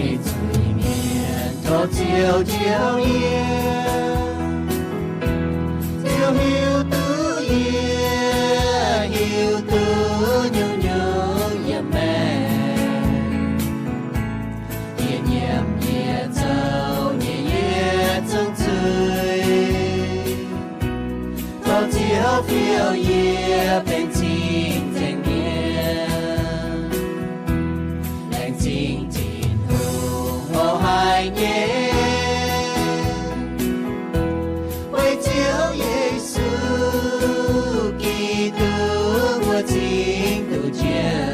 Zuiz-mienh tov Ziouv njoux yie, Ziouv hiuv duqv yie, hiuv duqv nyungc-nyungc yiem maengc. Yie nyiemc yie zoux nyei yietc zungv zuiz, tov Ziouv fiou yie benx cing-nzengc mienh. Laengz zingh Tin-Hungh, o haic nyei, weic Ziouv Yesu Giduc mbuo cingx duqv njoux,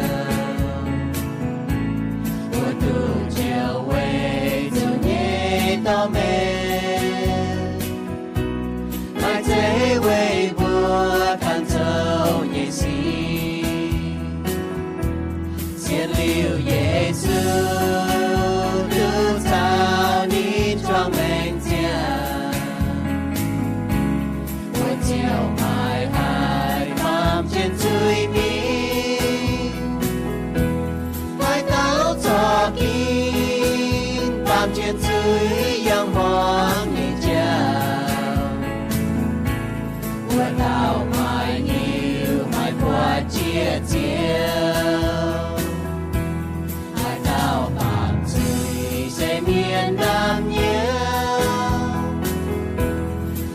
mbuo duqv njoux weic zuqc nyei dorh meih, maaih zeiz weic mbuo kangv zoux nyei sic. Sienx liuz Yesu duqv caux ninh juangc maengc ziangh, mbuo ziouc maiv haih baamh jienv zuiz-mingh. Haaix dauh zorqv ginv baamh jienv zuiz yangh hmuangx nyei jauv, wuov dauh maiv hiuv maiv buatc jiex Ziouv. Haaix dauh baamh zuiz se mienh ndaamv-nyouv,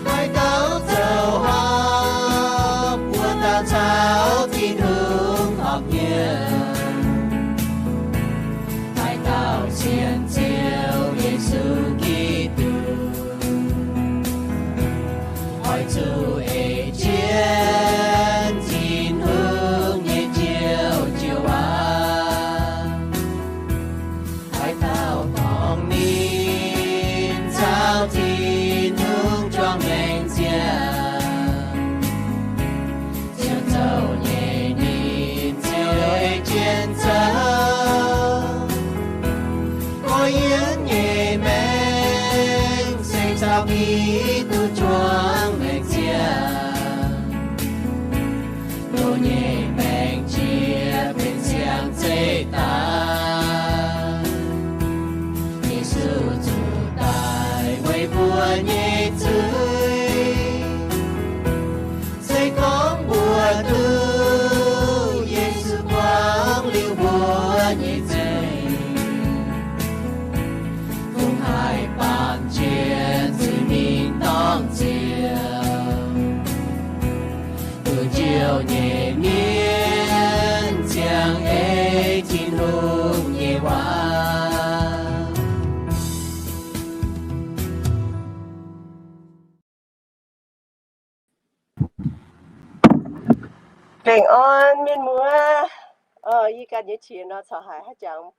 haaix dauh zoux horpc, wuov dauh caux Tin-Hungh horpc nyei. Haaix dauh sienx Ziouv Yesu Giduc, oix zuqc ei jienv Tin-Hungh nyei Ziouv joux waac. Haaix dauh dorngc ninh caux Tin-Hungh juangc maengc ziangh, Ziouv zoux nyei ninh ziouc ei jienv zoux. Korv-yienh nyei maengc se caux Giduc juangc maengc ziangh. Loz nyei maengc jiex benx siang-zeih daaih, Yesu zuqc daic weic mbuo nyei zuiz. Se gorngv mbuo duqv Yesu buangv liuz mbuo nyei zuiz, kungx haih baamh jiex zuiz-mingh dorngh Ziouv. Duqv Ziouv nyei mienh ziangh ei Tin-Hungh nyei waac. Baengh orn mienh muoz. Yie ganh nyei qiex nor corc haiz haaix jangx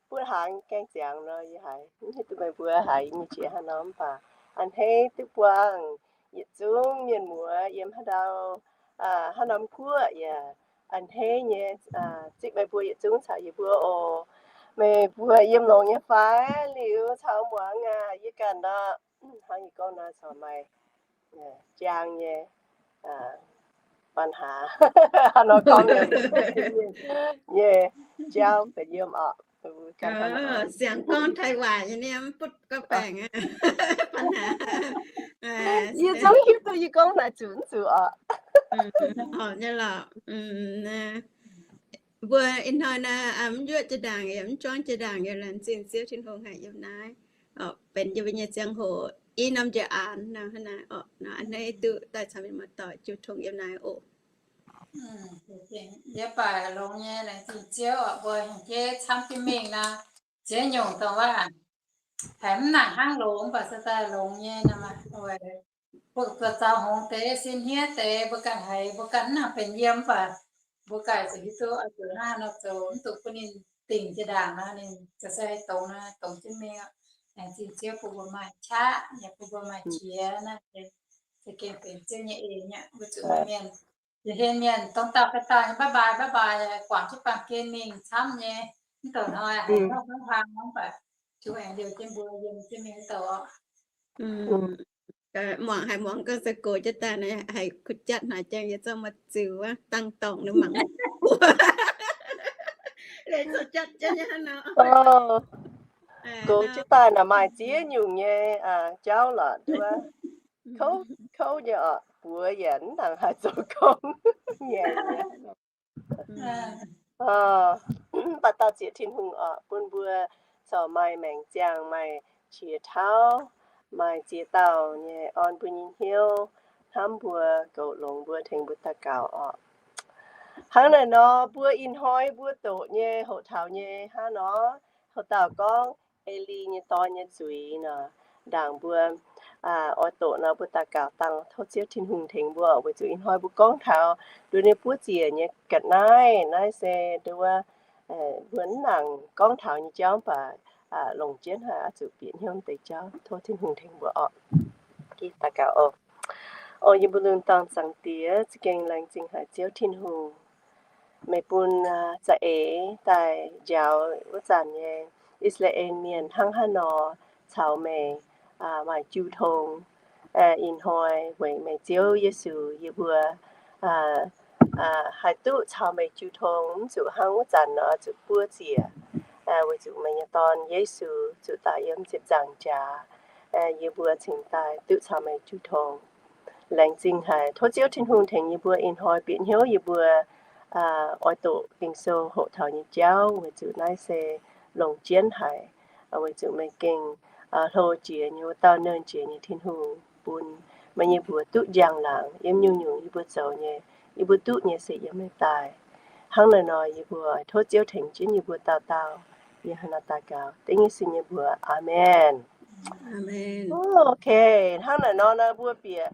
butv hnaangx gaengh ziangx nor, yie haiz mv hiuv duqv meih mbuo haiz yie nyei qiex haaix nor, mv baac a'hneiv duqv buangh yietc zungv mienh muoz yiem haaix ndau, haaix norm guoqv yaac a'hneiv nyei zipv meih mbuo yietc zungv caux yie mbuo oc. Meih mbuo yiem longx nyei fai? Liuz caux muangx aac, yie ganh nor, hnangv yie gorngv nor corc maaih jaang nyei ปัญหา haaix nor gorngv nyei, nyei jauv benx yiem oc. Siang gorngv Taiv waac nyei, mv butv gorngv baengc. Yie zungv hiuv duqv yie gorngv naaic zuqc mv zuqc oc. Nyei lorqc. Mbuo ih hnoi naaiv mv yuoqv jiex ndaangc yaac mv juangv jiex ndaangc yaac laengz zingh Ziouv Tin-Hungh haic yiem naaiv, benx yie mbuo nyei ziangh hoc i norm njiec aanx nor, hnangv naaiv oc. Nor a'hneiv duqv daaih caux mienh muoz-doic jiu tong yiem naaiv oc. Yie baac longx nyei, laengz zingh Ziouv oc, mbuo hnyouv jeiv camv jienv mingh nor, ziex nyungc dongh wuov haiz mv nangc hnangv longx, mv baac se daaih longx nyei nor, mbuo buoz zaux hngongx deix, sin hniev deix, mbuo ganh haiz mbuo ganh mv nangc benx yiem, mv baac mbuo ganh zuqc hiuv duqv oix zuqc hnangv haaix nor zoux, mv duqv bun ninh dingc jiex ndaangc nor, ninh za'gengh haih dongz nor, dongz jienv mingh. Laengz zingh Ziouv bun mbuo maaih qaqv, yaac bun mbuo maaih qiex naaiv, za'gengh benx Ziouv nyei eix nyei, mbuo zuqc maaih mienh, yietc hlen mienh dongh dauh fai dauh nyei bye bye bye bye, guangc jienv baamh gen mingh camv nyei. Mv douc hnoi haiz hnangv hnangv mv baac zungv aengx liouh jienv mbuo yiem jienv mingh mv douc oc. Muangx haiz muangx gorngv se gox jienv daaih naaiv, haiz kuv jatv hnaaic jangx yie zorqv maaih ziux wuov dangh dorngc ninh mangc. Leiz zorqv jatv jienv nyei hnangv nor. Goux jienv daaih naaic maaih ziex nyungc nyei jauv lorqc nduov. Kouv, kouv nyei oc, buoz yaac mv nangc haih zoux gong. Ngaengc nyei. Mv baac dauh zieqc Tin-Hungh oc, bun mbuo corc maaih maengc ziangh, maaih qiex tauv, maaih ziex dauh nyei orn mbuo nyei hnyouv, hnamv mbuo, goux longx mbuo, tengx mbuo daux gaux oc. Hnangv naaic nor, mbuo ih hnoi mbuo doqc nyei hoqc taux nyei hnangv nor, hoc dauh gorngv Eli nyei dorn nyei zuiz nor, ndaangc mbuo oix doqc nor, mbuo daux gaux dangh tov Ziouv Tin-Hungh tengx mbuo, weic zuqc ih hnoi mbuo gorngv taux nduov ninh buov ziec nyei ga'naaiv. Naaiv se nduov mbuo mv nangc gorngv taux nyei jauv, mv baac longc jienv haic oix zuqc bieqc hnyouv deix jauv. Tov Tin-Hungh tengx mbuo oc. Daux gaux oc. O yie mbuo lungh dorngh Zaangc Diex, za'gengh laengz zingh haic Ziouv Tin-Hungh, meih bun za'eix daaih njaaux wuov zanc nyei I^saa^laa^en Mienh hnangv haaix nor caux meih maaih jiu tong. Ih hnoi weic meih Ziouv Yesu, yie mbuo haih duqv caux meih jiu tong, mv zuqc hnangv wuov zanc nor zuqc buov ziec. Weic zuqc meih nyei Dorn Yesu zuqc daaih yiem ziepc nzaangc jaax, yie mbuo cingx daaih duqv caux meih jiu tong. Laengz zingh haic. Tov Ziouv Tin-Hungh tengx yie mbuo ih hnoi bieqc hnyouv yie mbuo oix doqc Ging-Sou hoqc taux nyei jauv, weic zuqc naaiv se longc jienv haic, weic zuqc meih gengh hlo jiex nyei, wuov dauh nernh jiex nyei Tin-Hungh, bun meih nyei mbuox duqv njang-laangc yiem nyungc-nyungc yie mbuo zoux nyei, yie mbuo duqv nyei se yiem meih daaih. Hnangv naaiv nor yie mbuo tov Ziouv tengx jienv yie mbuo dauh dauh. Yie hnangv naaiv daux gaux dengv Yesu nyei mbuox. Aamen. Ok, hnangv naaiv nor naaiv mbuo bieqc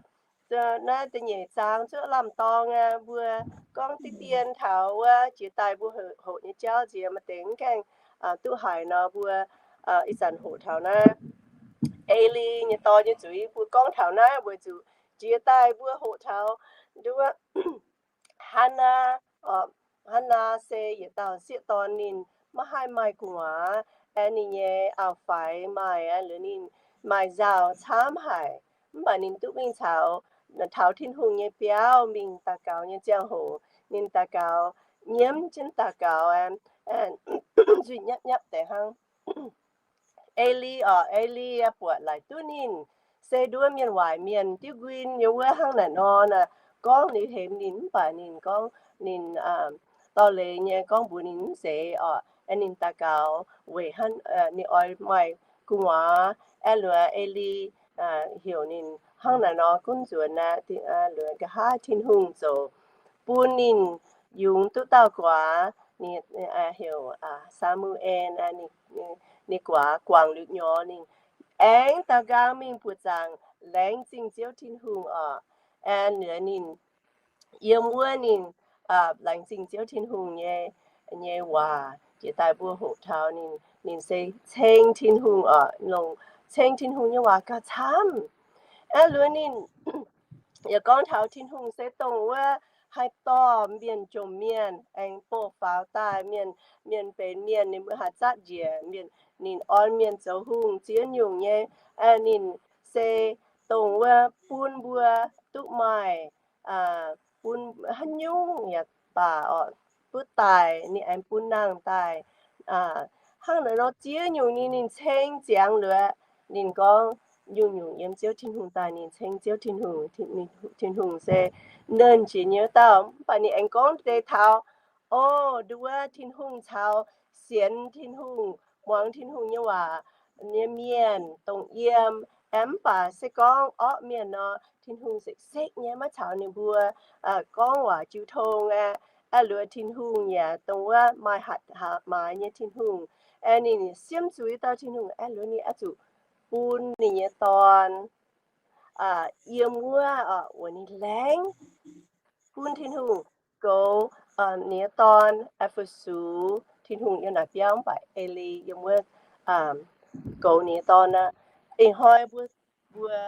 naaiv da'nyeic zaang zuqc lamh dorng aqv, mbuo gorngv diqv dien taux wuov jiex daaih mbuo hoqc nyei jauv nziex, maaih deix mv gaengh duqv haiz nor mbuo ih zanc hoqc taux naaiv Eli nyei dorn nyei zuiz. Mbuo gorngv taux naaiv weic zuqc jiex daaih mbuo hoqc taux nduov Hannaa. Hannaa se yietc dauh sieqv dorn, ninh maiv haih maaih gu'nguaaz. Aeqv, ninh nyei auv-faix maaih, aeqv, liuz ninh maaih nzauh camv haic. Mv baac ninh duqv mingh caux, taux Tin-Hungh nyei biauv mingh daux gaux nyei ziangh hoc, ninh daux gaux, nyiemv jienv daux gaux, nzuih nyapv nyapv deix hnangv. Eli oc, Eli buatc laaic duqv ninh se nduov mienh waaic mienh diuv nquin nyei wuov. Hnangv naaic nor naaic gorngv liuz hemx ninh, mv baac ninh gorngv ninh dorh leiz nyei gorngv mbuox ninh mv zeiz oc. Aeqv, ninh daux gaux weic ninh oix maaih gu'nguaaz. Aeqv, liuz Eli heuc ninh hnangv naaic nor gunv nzuonx aqv. Liuz nqa'haav Tin-Hungh ziouc bun ninh yungz duqv dauh guaax, ninh heuc Saa^mu^en. Ninh guaax guangc liuz nyorx, ninh aengx daaux nqaang mingh buoqc zaangc laengz zingh Ziouv Tin-Hungh oc. Aeqv, liuz ninh yiem wuov ninh laengz zingh Ziouv Tin-Hungh nyei, nyei waac. Jiex daaih mbuo hoqc taux ninh, ninh se ceng Tin-Hungh oc, longc ceng Tin-Hungh nyei waac gauh camv. Aeqv, liuz ninh yaac gorngv taux Tin-Hungh se dongh wuov haih dorh mienh jomc mienh aengx bouh faaux daaih mienh, mienh benx mienh, ninh mbuo haih zatv njiec mienh, ninh orn mienh zoux hungh ziex nyungc nyei. Ninh se dongh wuov bun mbuo duqv maaih, bun haaix nyungc yaac baac oc, duqv daaih ninh aengx bun nangh daaih. Hnangv naaiv nor ziex nyungc ninh, ninh ceng ziangx liuz, ninh gorngv nyungc-nyungc yiem Ziouv Tin-Hungh daaih, ninh ceng Ziouv Tin-Hungh. Tin-Hungh se nernh jiex nyei wuov dauh. Mv baac ninh aengx gorngv deix taux, o, nduov Tin-Hungh caux sienx Tin-Hungh, muangx Tin-Hungh nyei waac nyei mienh dongh yiem. Aeqv, mv baac se gorngv orqv mienh nor, Tin-Hungh sekv-sekv nyei maiv caux ninh mbuo gorngv waac jiu tong aqv. Aeqv, liuz Tin-Hungh yaac dongh wuov maaih hatc maaiz nyei Tin-Hungh. Aeqv, ninh siemv zuiz dauh Tin-Hungh. Aeqv, liuz ninh oix zuqc bun ninh nyei Dorn yiem wuov, wuov ninh laengz bun Tin-Hungh goux ninh nyei Dorn fu-sux Tin-Hungh yiem naaic biauv. Mv baac Eli yiem wuov goux ninh nyei Dorn aqv. Ih hnoi mbuo, mbuo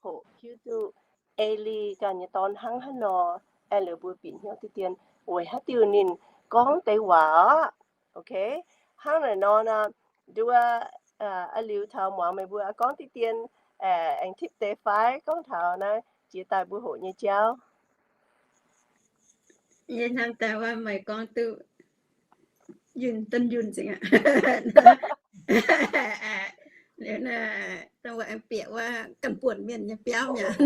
hoqc hiuv duqv Eli ganh nyei dorn hnangv haaix nor. Aeqv, liuz mbuo bieqc hnyouv diqv dien weic haaix diuc ninh gorngv deix waac oc. Ok, hnangv naaic nor nor, nduov, a'liuz taux muangx meih mbuo gorngv diqv dien, aengx tipv deix fai gorngv taux naaiv jiex daaih mbuo hoqc nyei jauv. Yie hnamv daaih wuov meih gorngv duqv yunh, dunh yunh zingh aqv. Liuz naaiv dongh wuov aengx bieqc wuov ganh buonc mienh nyei biauv mi'aqv.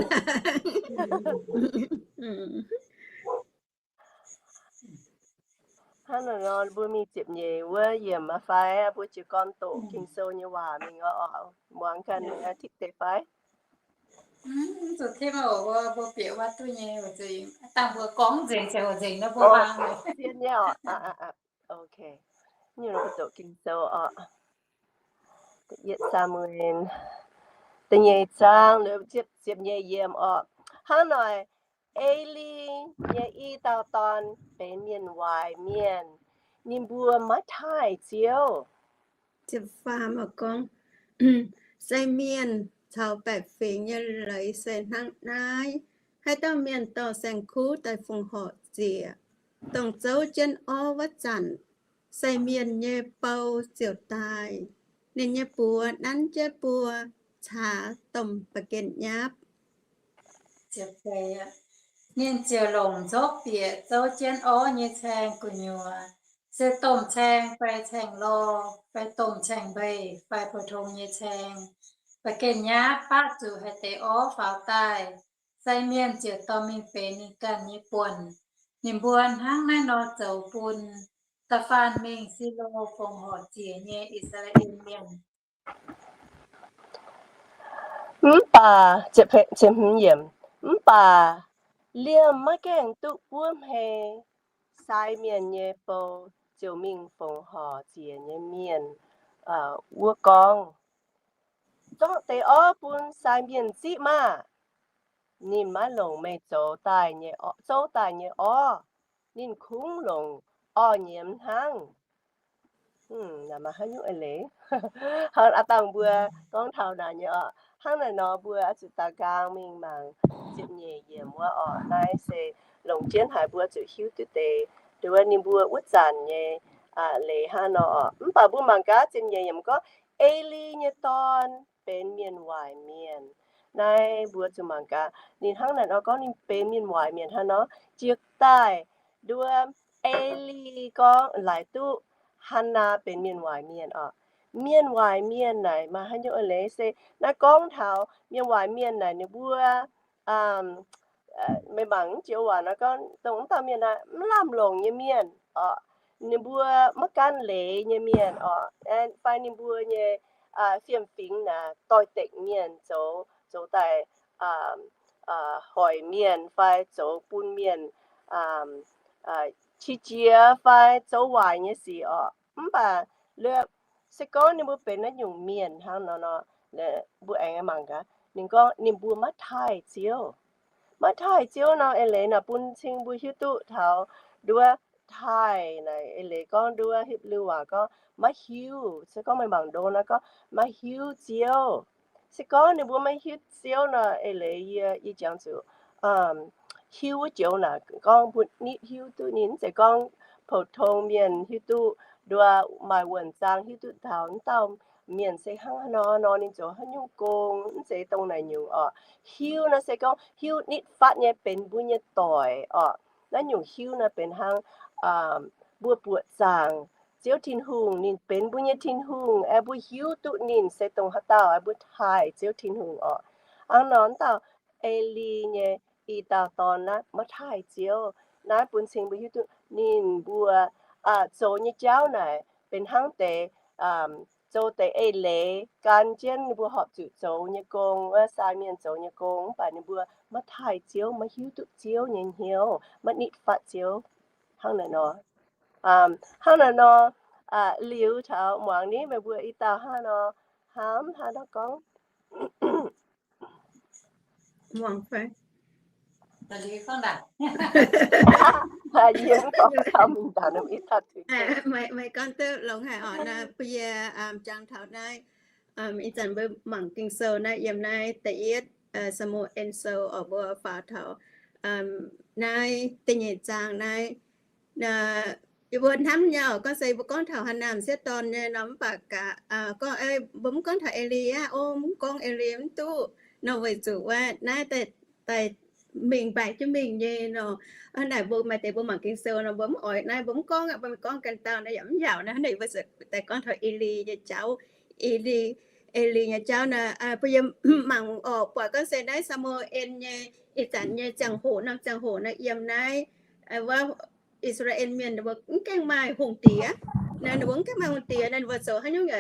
Hnangv naaic nor, mbuo mingh ziepc nyeic wuov yiemc aqv fai? Mbuo jiez gorn doqc Ging-Sou nyei waac mingh oc. Muangx ganh tipv deix fai? Zuqc tipv oc, mbuo bieqc wuov duqv nyei, dangh mbuo gorngv nzengc, nzengc nor mbuo zien nyei oc. Ok. Nyungc doqc Ging-Sou oc. Yietc Saa^mu^en da'nyeic zaang, ziepc nyeic yiemc oc. Hnangv naaic, E^li nyei i dauh dorn benx mienh waaic mienh. Ninh mbuo maiv taaih Ziouv. Ziepc faam gorngv, sai mienh caux baeqc fingx nyei leiz se hnangv naaiv. Haaix dauh mienh dorh saeng-kuv daaih fongc horc ziec, dongh zouv jienv orv wuov zanc, sai mienh nyei bou ziouc daaih. Ninh nyei buoz nanv jienv buo caax domh ba'gengh nyapv. Ninh ziouc longc nzopv bieqc zouv jienv orv nyei caeng gu'nyuoz, se domh caeng fai caeng lorh fai domh caeng mbeix fai pou-tong nyei caeng. Ba'gengh nyapv baqv zuqc haaix deix orv faaux daaih, sai mienh ziouc dorh mingh benx ninh ganh nyei buonc. Ninh mbuo hnangv naaiv nor zoux bun da'faanh mingh Silo fongc horc ziec nyei I^saa^laa^en Mienh. Mv baac, mv baac liemh maiv gaengh duqv buov hmei sai mienh nyei bou ziouc mingh fongc horc ziec nyei mienh wuov gorngv, Zorqv deix orv bun sai mienh ziqv maah! Ninh maiv longc meih zoux daaih nyei, zouv daaih nyei orv. Ninh kungx longc orv nyiemz hnangv. Maaih haaix nyungc eix leiz? Hnangv aav dangh mbuo gorngv taux naaic nyei oc. Hnangv naaic nor mbuo oix zuqc daux nqaang mingh mangc ziepc nyeic yiemc wuov oc. Naaiv se longc jienv haic mbuo zuqc hiuv duqv deix, dongh wuov ninh mbuo wuov zanc nyei leiz hnangv nor oc. Mv baac mbuo mangc gaax ziepc nyeic yiemc gorngv, E^li nyei dorn benx mienh waaic mienh. Naaiv mbuo zuqc mangc gaax ninh hnangv naaic nor gorngv ninh benx mienh waaic mienh hnangv nor. Jiex daaih nduov E^li gorngv laaix duqv Hannaa benx mienh waaic mienh oc. Mienh waaic mienh naaic maaih haaix nyungc eix leiz? Se naaiv gorngv taux mienh waaic mienh naaic ninh mbuo, meih mangc joux waac nor gorngv dongh wuov dauh mienh naaic mv lamh longc nyei mienh oc, ninh mbuo maiv gan leiz nyei mienh oc, fai ninh mbuo nyei fiem-fingx naaic doix-dekc mienh zoux, zoux daaih hoic mienh fai zoux bun mienh qiex jiez fai zoux waaic nyei sic oc. Mv baac se gorngv ninh mbuo benx naaiv nyungc mienh hnangv nor nor, mbuo aengx mangc gaax ninh gorngv ninh mbuo maiv taaih Ziouv. Maiv taaih Ziouv nor eix leiz naaic bun cing mbuo hiuv duqv taux nduov taaih naaic eix leiz gorngv nduov Hipv^lu waac gorngv maiv hiuv. Se gorngv meih mangc ndo nor gorngv maiv hiuv Ziouv. Se gorngv ninh mbuo maiv hiuv Ziouv nor eix leiz yie, yie jangx zuqc hiuv wuov joux naaic gorngv mbuo nitv hiuv duqv ninh, mv zeiz gorngv pou-tong mienh hiuv duqv nduov maaih wuonh zaang hiuv duqv taux wuov dauh mienh se hnangv haaix nor nor ninh zoux haaix nyungc gong, mv zeiz dongh naaic nyungc oc. Hiuv nor se gorngv hiuv nitv fatv nyei benx mbuo nyei doic oc. Naaiv nyungc hiuv nor benx hnangv mbuo buoqc zaangc Ziouv Tin-Hungh, ninh benx mbuo nyei Tin-Hungh, aengx mbuo hiuv duqv ninh se dongh haaix dauh, aengx mbuo taaih Ziouv Tin-Hungh oc. Hnangv nor wuov dauh E^li nyei i dauh dorn naaiv maiv taaih Ziouv. Naaiv bun cing mbuo hiuv duqv ninh mbuo zoux nyei jauv naaic benx hnangv deix zoux deix eix leiz gan jienv ninh mbuo horpc zuqc zoux nyei gong, wuov sai mienh zoux nyei gong, mv baac ninh mbuo maiv taaih Ziouv, maiv hiuv duqv Ziouv nyei hnyouv, maiv nitv fatv Ziouv. Hnangv naaic nor, hnangv naaic nor, liuz taux muangx ni meih mbuo i dauh hnangv nor, hnamv hnangv nor gorngv. Muangx fai? Meih gorngv duqv longx haic oc. Naaiv bun yie jangx taux naaiv, ih zanc mbuo mangc Ging-Sou naaiv yiem naaiv da'yietv Saa^mu^en Sou oc, mbuo faaux taux naaiv da'nyeic zaang naaiv. Yie mbuo hnamv nyei oc, gorngv se mbuo gorngv taux Hannaa m'sieqv dorn nyei nor, mv baac gaax gorngv mbuo mv gorngv taux Eli aqv. O, mv gorngv Eli mv duqv nor, weic zuqc wuov naaiv daaih mingh mbaih jienv mingh nyei nor. Naaic mbuo maaih deix mbuo mangc Ging-Sou nor mbuo mv oix naaiv, mbuo mv gorngv aqv, mbuo gorngv ganh dauh naaiv yaac mv yaauc naaiv. Hnangv naaic mbuo daaih gorngv taux Eli nyei jauv. E^li, E^li nyei jauv naaic, mbuo yiem mangc oc, buatc gorngv se naaiv Saa^mu^en nyei ih zanc nyei ziangh hoc, norm ziangh hoc naaiv yiem naaiv wuov I^saa^laa^en Mienh ninh mbuo mv gaengh maaih hungh diex. Naaiv ninh mbuo mv gaengh maaih hungh diex naaiv, ninh mbuo zoux haaix nyungc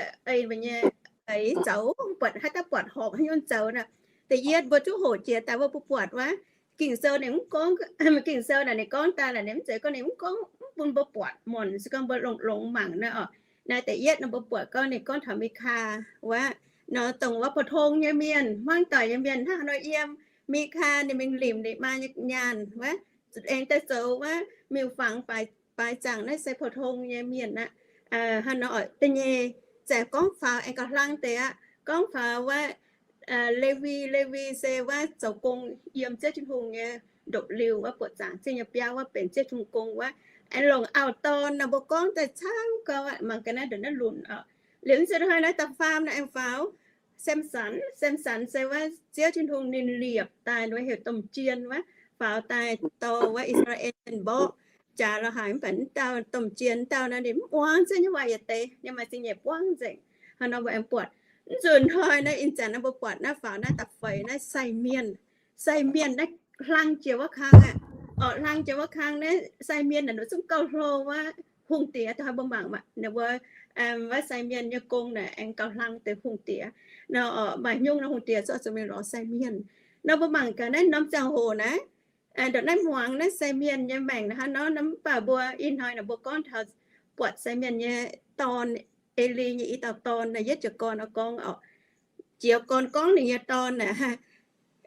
nyei, zaux buatc haaix dauh buatc horpc haaix nyungc zoux naaic. Da'yietv mbuo duqv hoqc jiex daaih wuov, mbuo buatc wuov Ging-Sou ninh mv gorngv, Ging-Sou naaic ninh gorngv daaih naaic ninh mv zeiz gorngv ninh mv gorngv mv bun mbuo buatc muonc, se gorngv mbuo longx-longx mangc naaiv oc. Naaiv da'yietv naaiv mbuo buatc gorngv ninh gorngv taux Mikaa wuov, nor dongh wuov pou-tong nyei mienh, hmuangv doic nyei mienh hnangv nor yiem. Mikaa ninh mingh limc ninh maa nyei nyaanh wuov, zuqc aengx daaih zoux wuov miuc-fangx baaix zaangc naaiv se pou-tong nyei mienh aqv. Hnangv nor oc, da'nyeic zanc gorngv faaux aengx gauh hlang deix aqv. Gorngv faaux wuov Lewi, Lewi se wuov zoux gong yiem Ziouv Tin-Hungh nyei ndopv-liuh wuov, buoqc zaangc Ziouv nyei biauv wuov, benx Ziouv Tin-Hungh gong wuov. Aengx longc auv-dorn nor mbuo gorngv daaih camv gau aqv, mangc gaax naaiv ndongc naaiv lunc oc. Liuz mv zeiz hnoi naaiv da'faam naaiv aengx faaux Samson. Samson se wuov Ziouv Tin-Hungh ninh liepc daaih wuov heuc domh jien wuov, faaux daaih dorh wuov I^saa^laa^en mienh mborqv jaax lorz haaix, mv baac mv dauh domh jien dauh naaiv ninh mv muangx Ziouv nyei waac yietc deix, ninh maaih zingh nyeic buangv nzengc. Hnangv nor mbuo aengx buatc, mv nzunc hnoi naaiv ih zanc naaiv mbuo buatc naaiv faaux naaiv da'feix naaiv sai mienh, sai mienh naaiv hlang jiex wuov kang aqv. Oc, hlang jiex wuov kang naaiv sai mienh naaic ninh zungv gauh hlo wuov hungh diex. Da'haaix mbuo mangc ninh mbuo wuov sai mienh nyei gong naaic aengx gauh hlang deix hungh diex. Nor maaih nyungc nor hungh diex zorqv zuqc mingh lorz sai mienh. Nor mbuo mangc gaax naaiv norm ziangh hoc naaiv, ndongc naaiv hmuangx naaiv sai mienh nyei maengc naaiv hnangv nor, mv baac mbuo ih hnoi naaic mbuo gorngv taux buatc sai mienh nyei dorn, E^li nyei i dauh dorn naaic, yietv jiez gorn gorngv oc, jiez gorn gorngv ninh nyei dorn naaic,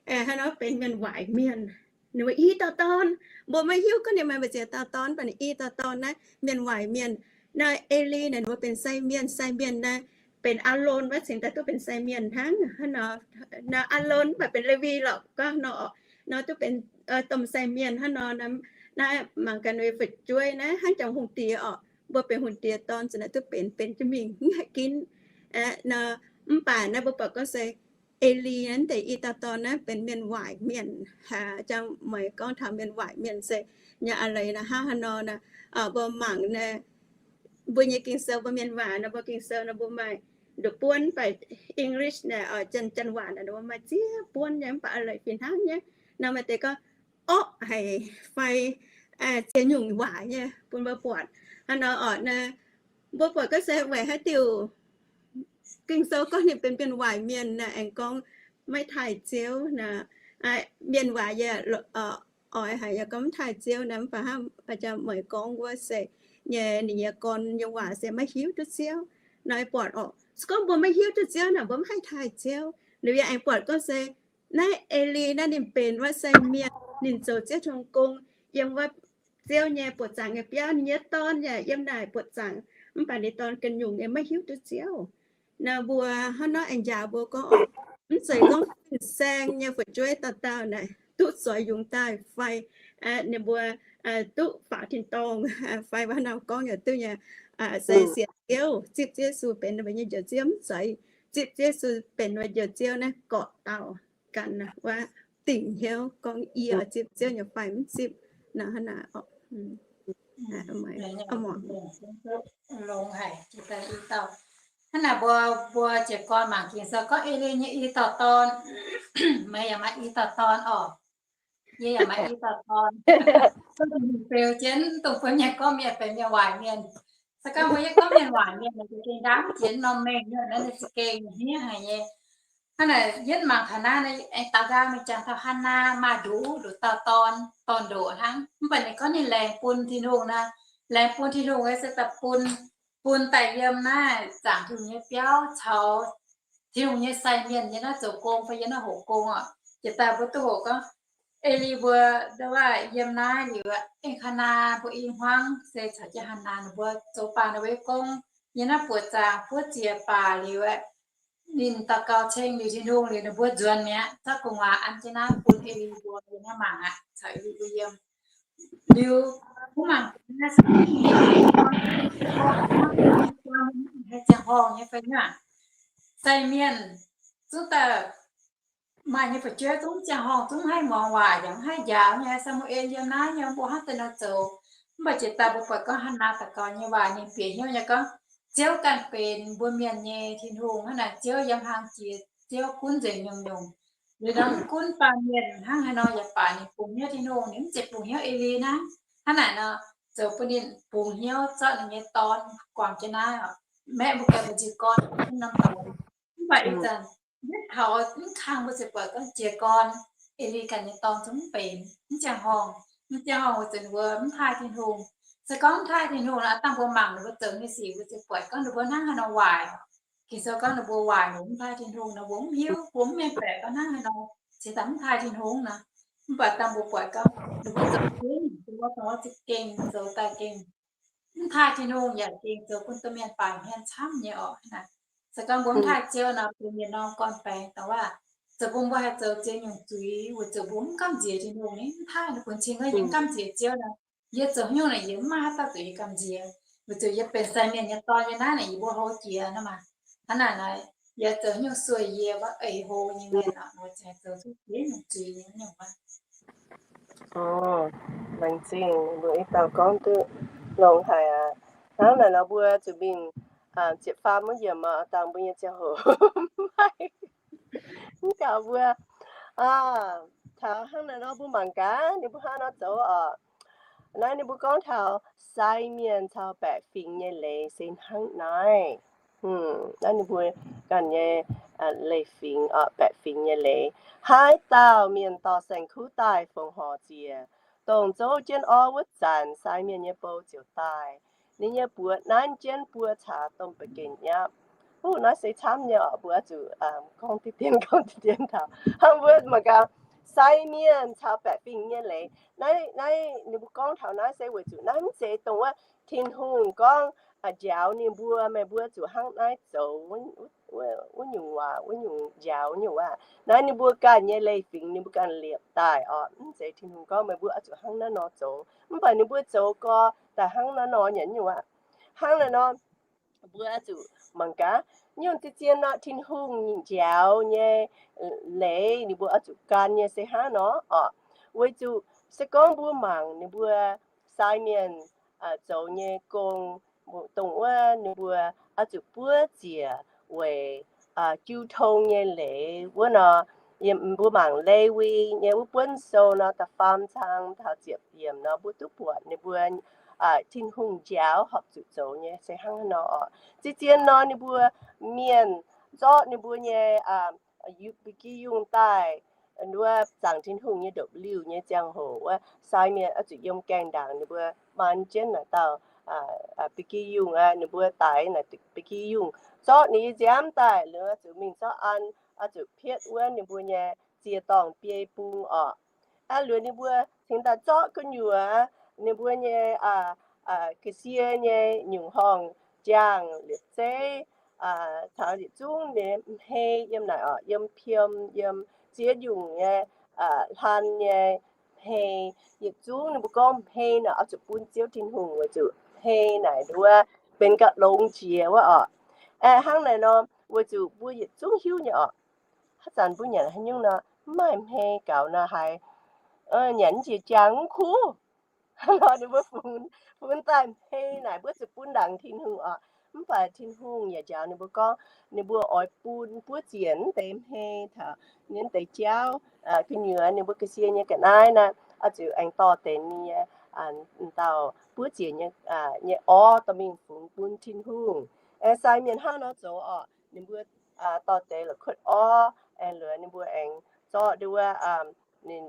hnangv nor benx mienh waaic mienh. Ninh mbuo i dauh dorn, mbuo maiv hiuv gorngv ninh maaih mbu'ziex dauh dorn, mv baac ninh i dauh dorn naaiv mienh waaic mienh. Naaiv E^li naaic ninh mbuo benx sai mienh, sai mienh naaiv benx Aalon wuov cingx daaih duqv benx sai mienh hnangv. Hnangv nor, Aalon mv baac benx Lewi lorqc, gorngv nor, nor duqv benx domh sai mienh hnangv nor. Naaiv mangc gaax ninh fu'jueiv naaiv hnangv jangx hungh diex oc. Mbuo benx hungh diex dorn za'naaiv duqv benx, benx jienv mingh mv haih ginv. Nor, mv baac naaiv mbuo buatc gorngv se E^li naaiv deix i dauh dorn naaiv benx mienh waaic mienh. Jang meih gorngv taux mienh waaic mienh se nyei a'leiz naaiv hnangv haaix nor naaiv, mbuo mangc naaiv, mbuo nyei Ging-Sou, mbuo mienh waac naaiv, mbuo Ging-Sou naaiv mbuo maaih nduqc buonv, mv baac English naaiv, Janx, Janx waac naaiv mbuo maaih ziex buonv nyei, mv baac a'leiz fih hnangv nyei. Nor maaih deix gorngv orqv haic fai ziex nyungc waac nyei bun mbuo buatc. Hnangv nor orqc naaiv, mbuo buatc gorngv se weic haaix diuc Ging-Sou gorngv ninh benx mienh waaic mienh naaiv aengx gorngv maiv taaih Ziouv naaiv. Mienh waac yaac oix haic yaac gorngv mv taaih Ziouv naaiv, mv baac hnangv jang meih gorngv wuov se nyei, ninh nyei gorn nyei waac se maiv hiuv duqv Ziouv. Nor buatc orqc, se gorngv mbuo maiv hiuv duqv Ziouv naaic mbuo mv haih taaih Ziouv. Liuz yaac aengx buatc gorngv se naaiv E^li naaiv ninh benx wuov sai mienh, ninh zoux Ziouv Tin-Hungh gong yiem wuov Ziouv nyei buoqc zaangc nyei biauv, ninh nyei dorn yaac yiem naaic buoqc zaangc, mv baac ninh dorn ganh nyungc nyei maiv hiuv duqv Ziouv. Naaiv mbuo hnangv nor aengx njaaux mbuo gorngv, mv zeiz gorngv fin-saeng nyei fu'jueiv dauh dauh naaic duqv zueiz yungz daaih fai ninh mbuo duqv faaux tin-dorngh fai hnangv nor gorngv yaac duqv nyei, se sienx Ziouv, zipv Ziouv Yesu benx ninh mbuo nyei Njoux Ziouv, mv zeiz zipv Ziouv Yesu benx ninh mbuo Njoux Ziouv naaiv gorqv-dauh ganh wuov dingc hnyouv gorngv yie oix zipv Ziouv nyei fai mv zipv. Naaiv hnangv naaic. Hnangv naaic mbuo, mbuo jiez gorn mangc Ging-Sou gorngv E^li nyei i dauh dorn, meih yaac maaih i dauh dorn orqc? Yie yaac maaih i dauh dorn. Beu jienv dongh bun mienh gorngv mienh benx mienh waaic mienh. Se gorngv mbuo yie gorngv mienh waaic mienh, ninh za'gengh ndaamv jiex norm mengh nyei, naaiv ninh za'gengh hniev haic nyei. Hnangv naaic yietv mangc taux naaiv, aengx daux nqaang mingh jangx taux Hannaa maaih nduqc, nduqc dauh dorn, dorn-ndoqc hnangv. Mv baac ninh gorngv ninh laengz bun Tin-Hungh naaiv, laengz bun Tin-Hungh se daaih bun, bun daaih yiem naaiv zaangc Tin-Hungh nyei biauv caux Tin-Hungh nyei sai mienh yiem naaiv zoux gong fai yiem naaiv hoqc gong oc. Jiex daaih mbuo duqv hoqc gorngv E^li mbuo ndau wuov yiem naaiv liuz, Hannaa mbuo i hmuangv se caux jienv Hannaa ninh mbuo zoux baac ninh mbuo gong yiem naaiv buoqc zaangc buov ziex baac liuz, ninh daux gaux ceng liuz Tin-Hungh liuz ninh mbuo nzuonx mi'aqv, zorqv gu'nguaaz an jienv naaiv bun E^li mbuo yiem naaiv mangc aqv, caux E^li mbuo yiem. Liuz, mbuo mangc naaiv se haih ziangh horngh nyei fai nyungc. Sai mienh zungv daaih maaih nyei fu'jueiv zungv ziangh horngh, zungv mv haih muangx waac yaac mv haih njaaux nyei. Saa^mu^en yiem naaiv nyei mbuo hnangv daaih nor zoux. Mv baac jiex daaih mbuo buatc gorngv Hannaa daux gaux nyei waac ninh bieqc hnyouv nyei gorngv, Ziouv ganh benx mbuo mienh nyei Tin-Hungh hnangv naaic. Ziouv yiem hlang jiex, Ziouv gunv nzengc nyungc-nyungc. Liuz nor mv gunv baamh mienh hnangv haaix nor yaac baac, ninh bungx hnyouv Tin-Hungh, ninh mv zeiz bungx hnyouv Eli hnangv. Hnangv naaic nor, zoux bun ninh bungx hnyouv zorqv ninh nyei dorn guangc jienv naaiv oc, maeqv mbuo ganh mbuo njiec gorn norm dorngx. Mv baac ih zanc mv taux mv kang mbuo ziouc buatc gorngv jiez gorn, Eli ganh nyei dorn zungv mv benx. Mv ziangh horngh, mv ziangh horngh weic zuqc ninh mbuo mv taaih Tin-Hungh. Se gorngv mv taaih Tin-Hungh nor, dangh mbuo mangc ninh mbuo zoux nyei sic, mbuo ziouc buatc gorngv ninh mbuo hnangv haaix nor waaic. Ging-Sou gorngv ninh mbuo waaic, mbuo mv taaih Tin-Hungh nor, mbuo mv hiuv, mbuo mv mengh baeqc gorngv hnangv haaix nor cingx daaih mv taaih Tin-Hungh nor. Mv baac dangh mbuo buatc gorngv ninh mbuo zoux jienv, mbuo dongh wuov za'gengh zoux daaih gengh mv taaih Tin-Hungh yaac gengh zoux bun domh mienh baaic hmien camv nyei oc. Naaic se gorngv mbuo mv taaih Ziouv nor, bun mienh norm gorn-baengx dongh wuov, zoux bun mbuo haih zoux ziex nyungc zuiz weic zuqc mbuo mv gamh nziex Tin-Hungh, mv taaih ninh bun cing gorngv yie mv gamh nziex Ziouv nor, yie zoux haaix nyungc naaic yie mv maaih haaix dauh zuqc yie gamh nziex, weic zuqc yie benx sai mienh nyei dorn nyei naaiv naaic yie mbuo hlo jiex nor maah. Hnangv naaic nor, yie zoux haaix nyungc sueih yie wuov eix hlo nyei mienh oc, mbuo ziouc zoux duqv ziex nyungc zuiz nyei nyungc wuov. Laengz zingh mbuo ih dauh gorngv duqv longx haic aqv. Hnangv naaic nor mbuo zuqc mingh ziepc faam wuov yiemc oc, dangh mbuo nyei ziangh hoc maiv mv gaux mbuo. Taux hnangv naaic nor mbuo mangc gaax ninh mbuo hnangv nor zoux oc. Naaiv ninh mbuo gorngv taux sai mienh caux baeqc fingx nyei leiz se hnangv naaiv. Naaiv ninh mbuo ganh nyei leiz-fingx, baeqc fingx nyei leiz. Haaix dauh mienh dorh saeng-kuv daaih fongc horc ziec, dongh zouv jienv orv wuov zanc sai mienh nyei bou ziouc daaih. Ninh nyei buoz nanv jienv buo caax domh ba'genc nyapv. Huv, naaiv se camv nyei oc, mbuo oix zuqc gorngv diqv dien, gorngv diqv dien taux hnangv mbuo mangc gaax, sai mienh caux baeqc fingx nyei leiz. Naaiv, naaiv ninh mbuo gorngv taux naaiv se weic zuqc naaiv mv zeiz dongh wuov Tin-Hungh gorngv njaaux ninh mbuo, meih mbuo zuqc hnangv naaiv zoux wuov nyungc waac, wuov nyungc njaaux nyungc waac. Naaiv ninh mbuo ganh nyei leiz-fingx ninh mbuo ganh liepc daaih oc. Mv zeiz Tin-Hungh gorngv meih mbuo oix zuqc hnangv naaiv nor zoux, mv baac ninh mbuo zoux gorx daaih hnangv naaiv nor nyanc nyungc waac. Hnangv naaiv nor mbuo oix zuqc mangc gaax nyungc zien-zien nor Tin-Hungh njaaux nyei leiz ninh mbuo oix zuqc gan nyei se hnangv nor oc. Weic zuqc se gorngv mbuo mangc ninh mbuo sai mienh zoux nyei gong, dongh wuov ninh mbuo oix zuqc buov ziec weic jiu tong nyei leiz wuov nor, mbuo mangc Lewi nyei wuov buonv sou nor, da'faam cang taux ziepc yiemc nor, mbuo duqv buatc ninh mbuo Tin-Hungh njaaux horpc zuqc zoux nyei se hnangv nor oc. Zien-zien nor ninh mbuo mienh zorqv ninh mbuo nyei ba'gi yungh daaih, wuov zaangc Tin-Hungh nyei ndopv-liuh nyei ziangh hoc wuov, sai mienh oix zuqc yiem gaengh ndaangc ninh mbuo maan jienv naaic dauh ba'gi yungh aqv. Ninh mbuo daix naaic ba'gi yungh, zorqv ninh nyei nziaamv daaih, liuz oix zuqc mingh zorqv an, oix zuqc pietv wuov ninh mbuo nyei ziex dorngh biei bung oc. Aa, liuz ninh mbuo cingx daaih zorqv gu'nyuoz ninh mbuo nyei ga'sie nyei nyungc horngh, jaangh, liepc zeiv, caux yietc zungv nyei hmei yiem naaic oc, yiem piem, yiem ziex nyungc nyei hlan nyei hmei. Yietc zungv ninh mbuo gorngv hmei naaic oix zuqc bun Ziouv Tin-Hungh weic zuqc hmei naaic nduov benx ga'naaiv longx jiex wuov oc. Aeqv, hnangv naaic nor weic zuqc mbuo yietc zungv hiuv nyei oc. Haaix zanc mbuo nyanc haaix nyungc nor mv maaih hmei gaux nor haiz nyanc jiex jaang mv kuv. Nor ninh mbuo funx, funx daaih hmei naaic mbuo zuqc bun ndaangc Tin-Hungh oc. Mv baac Tin-Hungh yaac njaaux ninh mbuo gorngv ninh mbuo oix bun buov ziec wuov deix hmei taux ninh deix jauv gu'nyuoz ninh mbuo ga'sie nyei ga'naaiv naaic, oix zuqc aengx dorh deix ninh nyei dauh buov ziec nyei orv dorh mingh fungx bun Tin-Hungh. Aengx sai mienh hnangv nor zoux oc. Ninh mbuo dorh deix la'kuotv orv, aengx liuz ninh mbuo aengx zorqv nduov ninh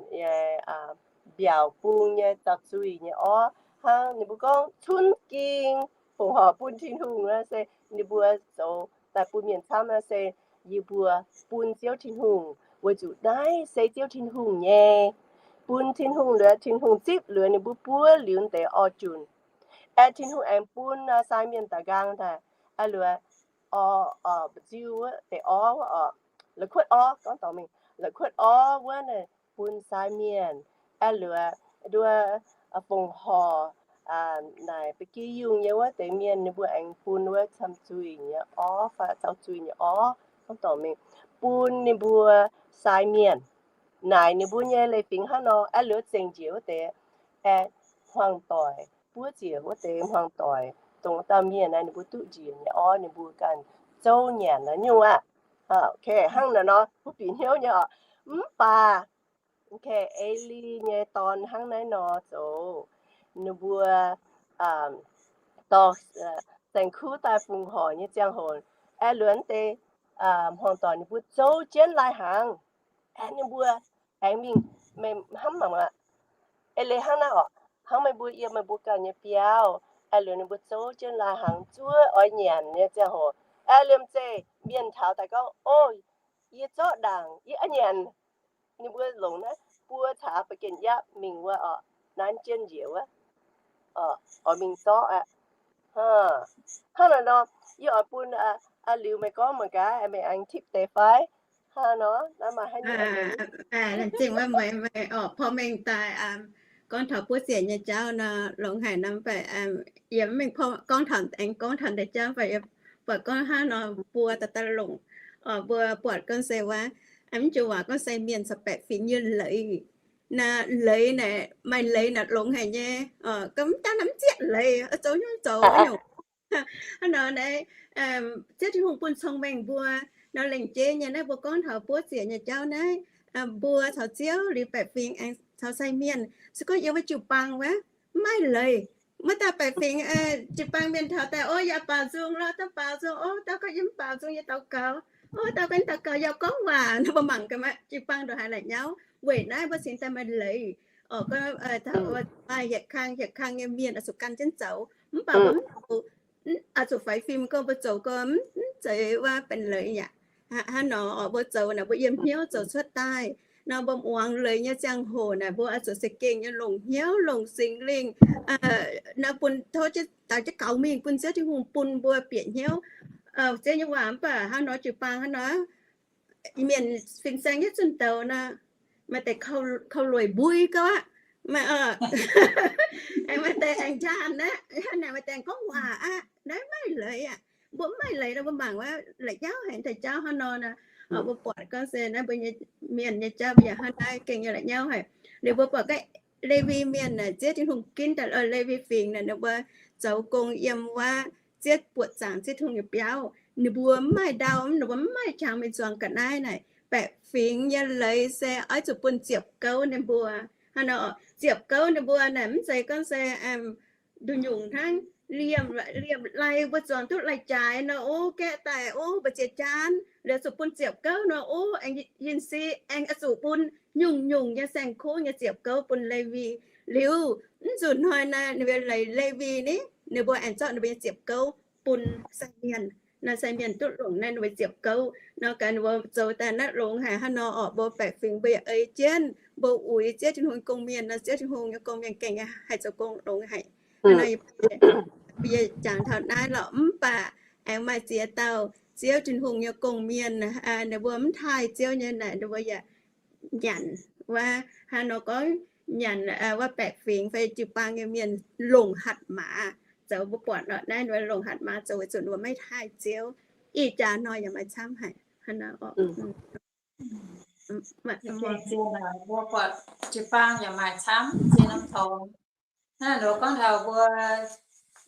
mbiaauc bung nyei dauh zuih nyei orv hnangv. Ninh mbuo gorngv cunv ging fongc horc bun Tin-Hungh se ninh mbuo zoux daaih bun mienh camv se yie mbuo bun Ziouv Tin-Hungh weic zuqc naaiv se Ziouv Tin-Hungh nyei. Bun Tin-Hungh liuz, Tin-Hungh zipv liuz ninh mbuo buov liuz deix orv junc. Aeqv, Tin-Hungh aengx bun sai mienh daaih nqaang daaih, aeqv, liuz, orv, mba'nziu wuov deix orv wuov oc, la'kuotv orv, gorngv dorngc mingh, la'kuotv orv wuov naaic bun sai mienh, aeqv, liuz, nduov, fongc horc naaic ba'gi yungh nyei wuov deix mienh ninh mbuo aengx bun wuov camv zuih nyei orv fai zaux zuih nyei orv, gorngv dorngc mingh, bun ninh mbuo sai mienh. Naaic ninh mbuo nyei leiz-fingx hnangv nor, aeqv, liuz zengc njiec wuov deix, aeqv, hmuangx-doic, buov ziec wuov deix hmuangx-doic, dongh dauh mienh naaiv ninh mbuo duqv njiec nyei orv, ninh mbuo ganh zouv nyanc naaiv nyungc aqv. Hnangv naaiv nor, mv bieqc hnyouv nyei oc. Mv baac Eli nyei dorn hnangv naaiv nor zoux, ninh mbuo dorh saeng-kuv daaih fungx horc nyei ziangh hoc, aengx lunx deix hmuangx doic ninh mbuo zouv jienv lai-hnaangx. Aengx ninh mbuo aengx mingh, meih hnamv mangc aqv. Eix leiz hnangv naaiv oc, hnangv meih mbuo yiem meih mbuo ganh nyei biauv, aengx lunx ninh mbuo zouv jienv lai-hnaangx zuov oix nyanc nyei ziangh hoc, aengx liemh zeih mienh taux daaih gorngv, O, yie zorqv ndaangc, yie oix nyanc. Ninh mbuo longc naaiv buo caux ba'gengh yapv mingh wuov oc, nanv jienv njiec wuov, oix mingh zorqv aqv. Hnangv naaiv nor, yie oix bun liuz meih gorngv mangc gaax, meih aengx tipv deix fai? Hnangv nor, naaiv maaih haaix nyungc zingh wuov meih, meih oc, porv mengh daaih gorngv taux buov ziec nyei jauv nor, longx haic nor, mv baac yie mingh gorngv taux, aengx gorngv taux deix jauv, mv baac yie buatc gorngv hnangv nor mbuo daaih daaih longc, mbuo buatc gorngv se wuov, mv jiex waac gorngv se mienh corc baeqc fingx nyei leiz. Naaiv leiz naaic, maaih leiz naaic longx haic nyei. Gorngv mv daan naaiv mv zieqv leiz, zoux nyungc zoux nyungc. Hnangv nor naaiv, Ziouv Tin-Hungh bun cong-mengh mbuo nor, lengc jeiv nyei naaiv mbuo gorngv taux buov ziec nyei jauv naaiv, mbuo caux Ziouv liuz baeqc fingx aengx caux sai mienh. Se gorngv yiem wuov jiu-baang wuov, mv maaih leiz. Maiv daaih baeqc fingx, jiu-baang mienh taux daaih, O, yaac baaux nzung lorqc, dauh baaux nzung, O, dauh gorngv yie mv baaux nzung yie daux gaux, O, dauh gorngv daux gaux yaac gorngv waac, nor mbuo mangc gaax jiu-baang ndongc haaix la'nyauv. Weic naaiv mbuo cingx daaih maaih leiz. Oc, gorngv taux maaih hietc kang hietc kang nyei mienh oix zuqc gan jienv zoux, mv baac mbuo mv zuqc, oix zuqc faix fim gorngv mbuo zoux gorngv mv zeiz wuov benx leiz yaac. Hnangv nor oc, mbuo zoux naaic mbuo yiem hnyouv zoux cuotv daaih. Nor mbuo muangx leiz nyei ziangh hoc naaic mbuo oix zuqc za'gengh nyei longc hnyouv, longc Singx Lingh nor bun tov daux jienv gaux mingh bun Ziouv Tin-Hungh bun mbuo bieqc hnyouv Ziouv nyei waac. Mv baac hnangv nor jiu-baang hnangv nor, mienh fin-saeng yietv zunh douz nor, maaih deix kaux lueic mbui gauh aqv, maaih deix aengx njaanh aqv, maaih deix aengx gorngv waac aqv, naaiv maiv leiz aqv. Mbuo mv maaih leiz nor mbuo mangc wuov la'nyauv haic deix jauv hnangv nor nor. Mbuo buatc gorngv se naaiv mbuo nyei mienh nyei jauv mbuo yaac hnangv naaiv gengh nyei la'nyauv haic. Liuz mbuo buatc gorngv Lewi mienh naaic Ziouv Tin-Hungh ginv daaih Lewi fingx naaic ninh mbuo zoux gong yiem wuov Ziouv buoqc zaangc Ziouv Tin-Hungh nyei biauv. Ninh mbuo mv maaih ndau, ninh mbuo mv maaih qangx mingh zuangx ga'naaiv naaic. Baeqc fingx nyei leiz se oix zuqc bun ziepc gouv ninh mbuo. Hnangv nor, ziepc gouv ninh mbuo naaic mv zeiz gorngv se nduqc nyungc hnangv. Liemh, liemh lai mbuo zuangx duqv lai-jaaix nor, o, gaeqv daaih, o, mbu'ziex jaan liuz zuqc bun ziepc gouv nor, o, aengx yinh si aengx oix zuqc bun nyungc-nyungc nyei saeng-kuv nyei ziepc gouv bun Lewi. Liuz mv nzunc hnoi naaic ninh mbuo leiz Lewi ni, ninh mbuo aengx zorqv ninh mbuo nyei ziepc gouv bun sai mienh. Nor sai mienh duqv longc naaiv ninh mbuo ziepc gouv. Nor gaax ninh mbuo zoux daaih naaiv longx haic hnangv nor orqc, mbuo baeqc fingx mbuo yaac ei jienv, mbuo uix Ziouv Tin-Hungh gong-mienh nor, Ziouv Tin-Hungh nyei gong-mienh gengh haih zoux gong longx haic. Hnangv nor yie jangx taux naaiv lorqc, mv baac aengx maaih ziex dauh Ziouv Tin-Hungh nyei gong-mienh, ninh mbuo mv taaih Ziouv nyei naaic, ninh mbuo yaac nyanc wuov, hnangv nor gorngv nyanc wuov baeqc fingx fai jiu-baang nyei mienh longc hatc maaz zoux. Mbuo buatc lorqc naaiv ninh mbuo longc hatc maaz zoux weic zuqc ninh mbuo maiv taaih Ziouv. Ih jaax hnoi yaac maaih camv haic hnangv nor orqc. Mbuo jiu-baang yaac maaih camv ziex norm tongx. Hnangv nor gorngv taux mbuo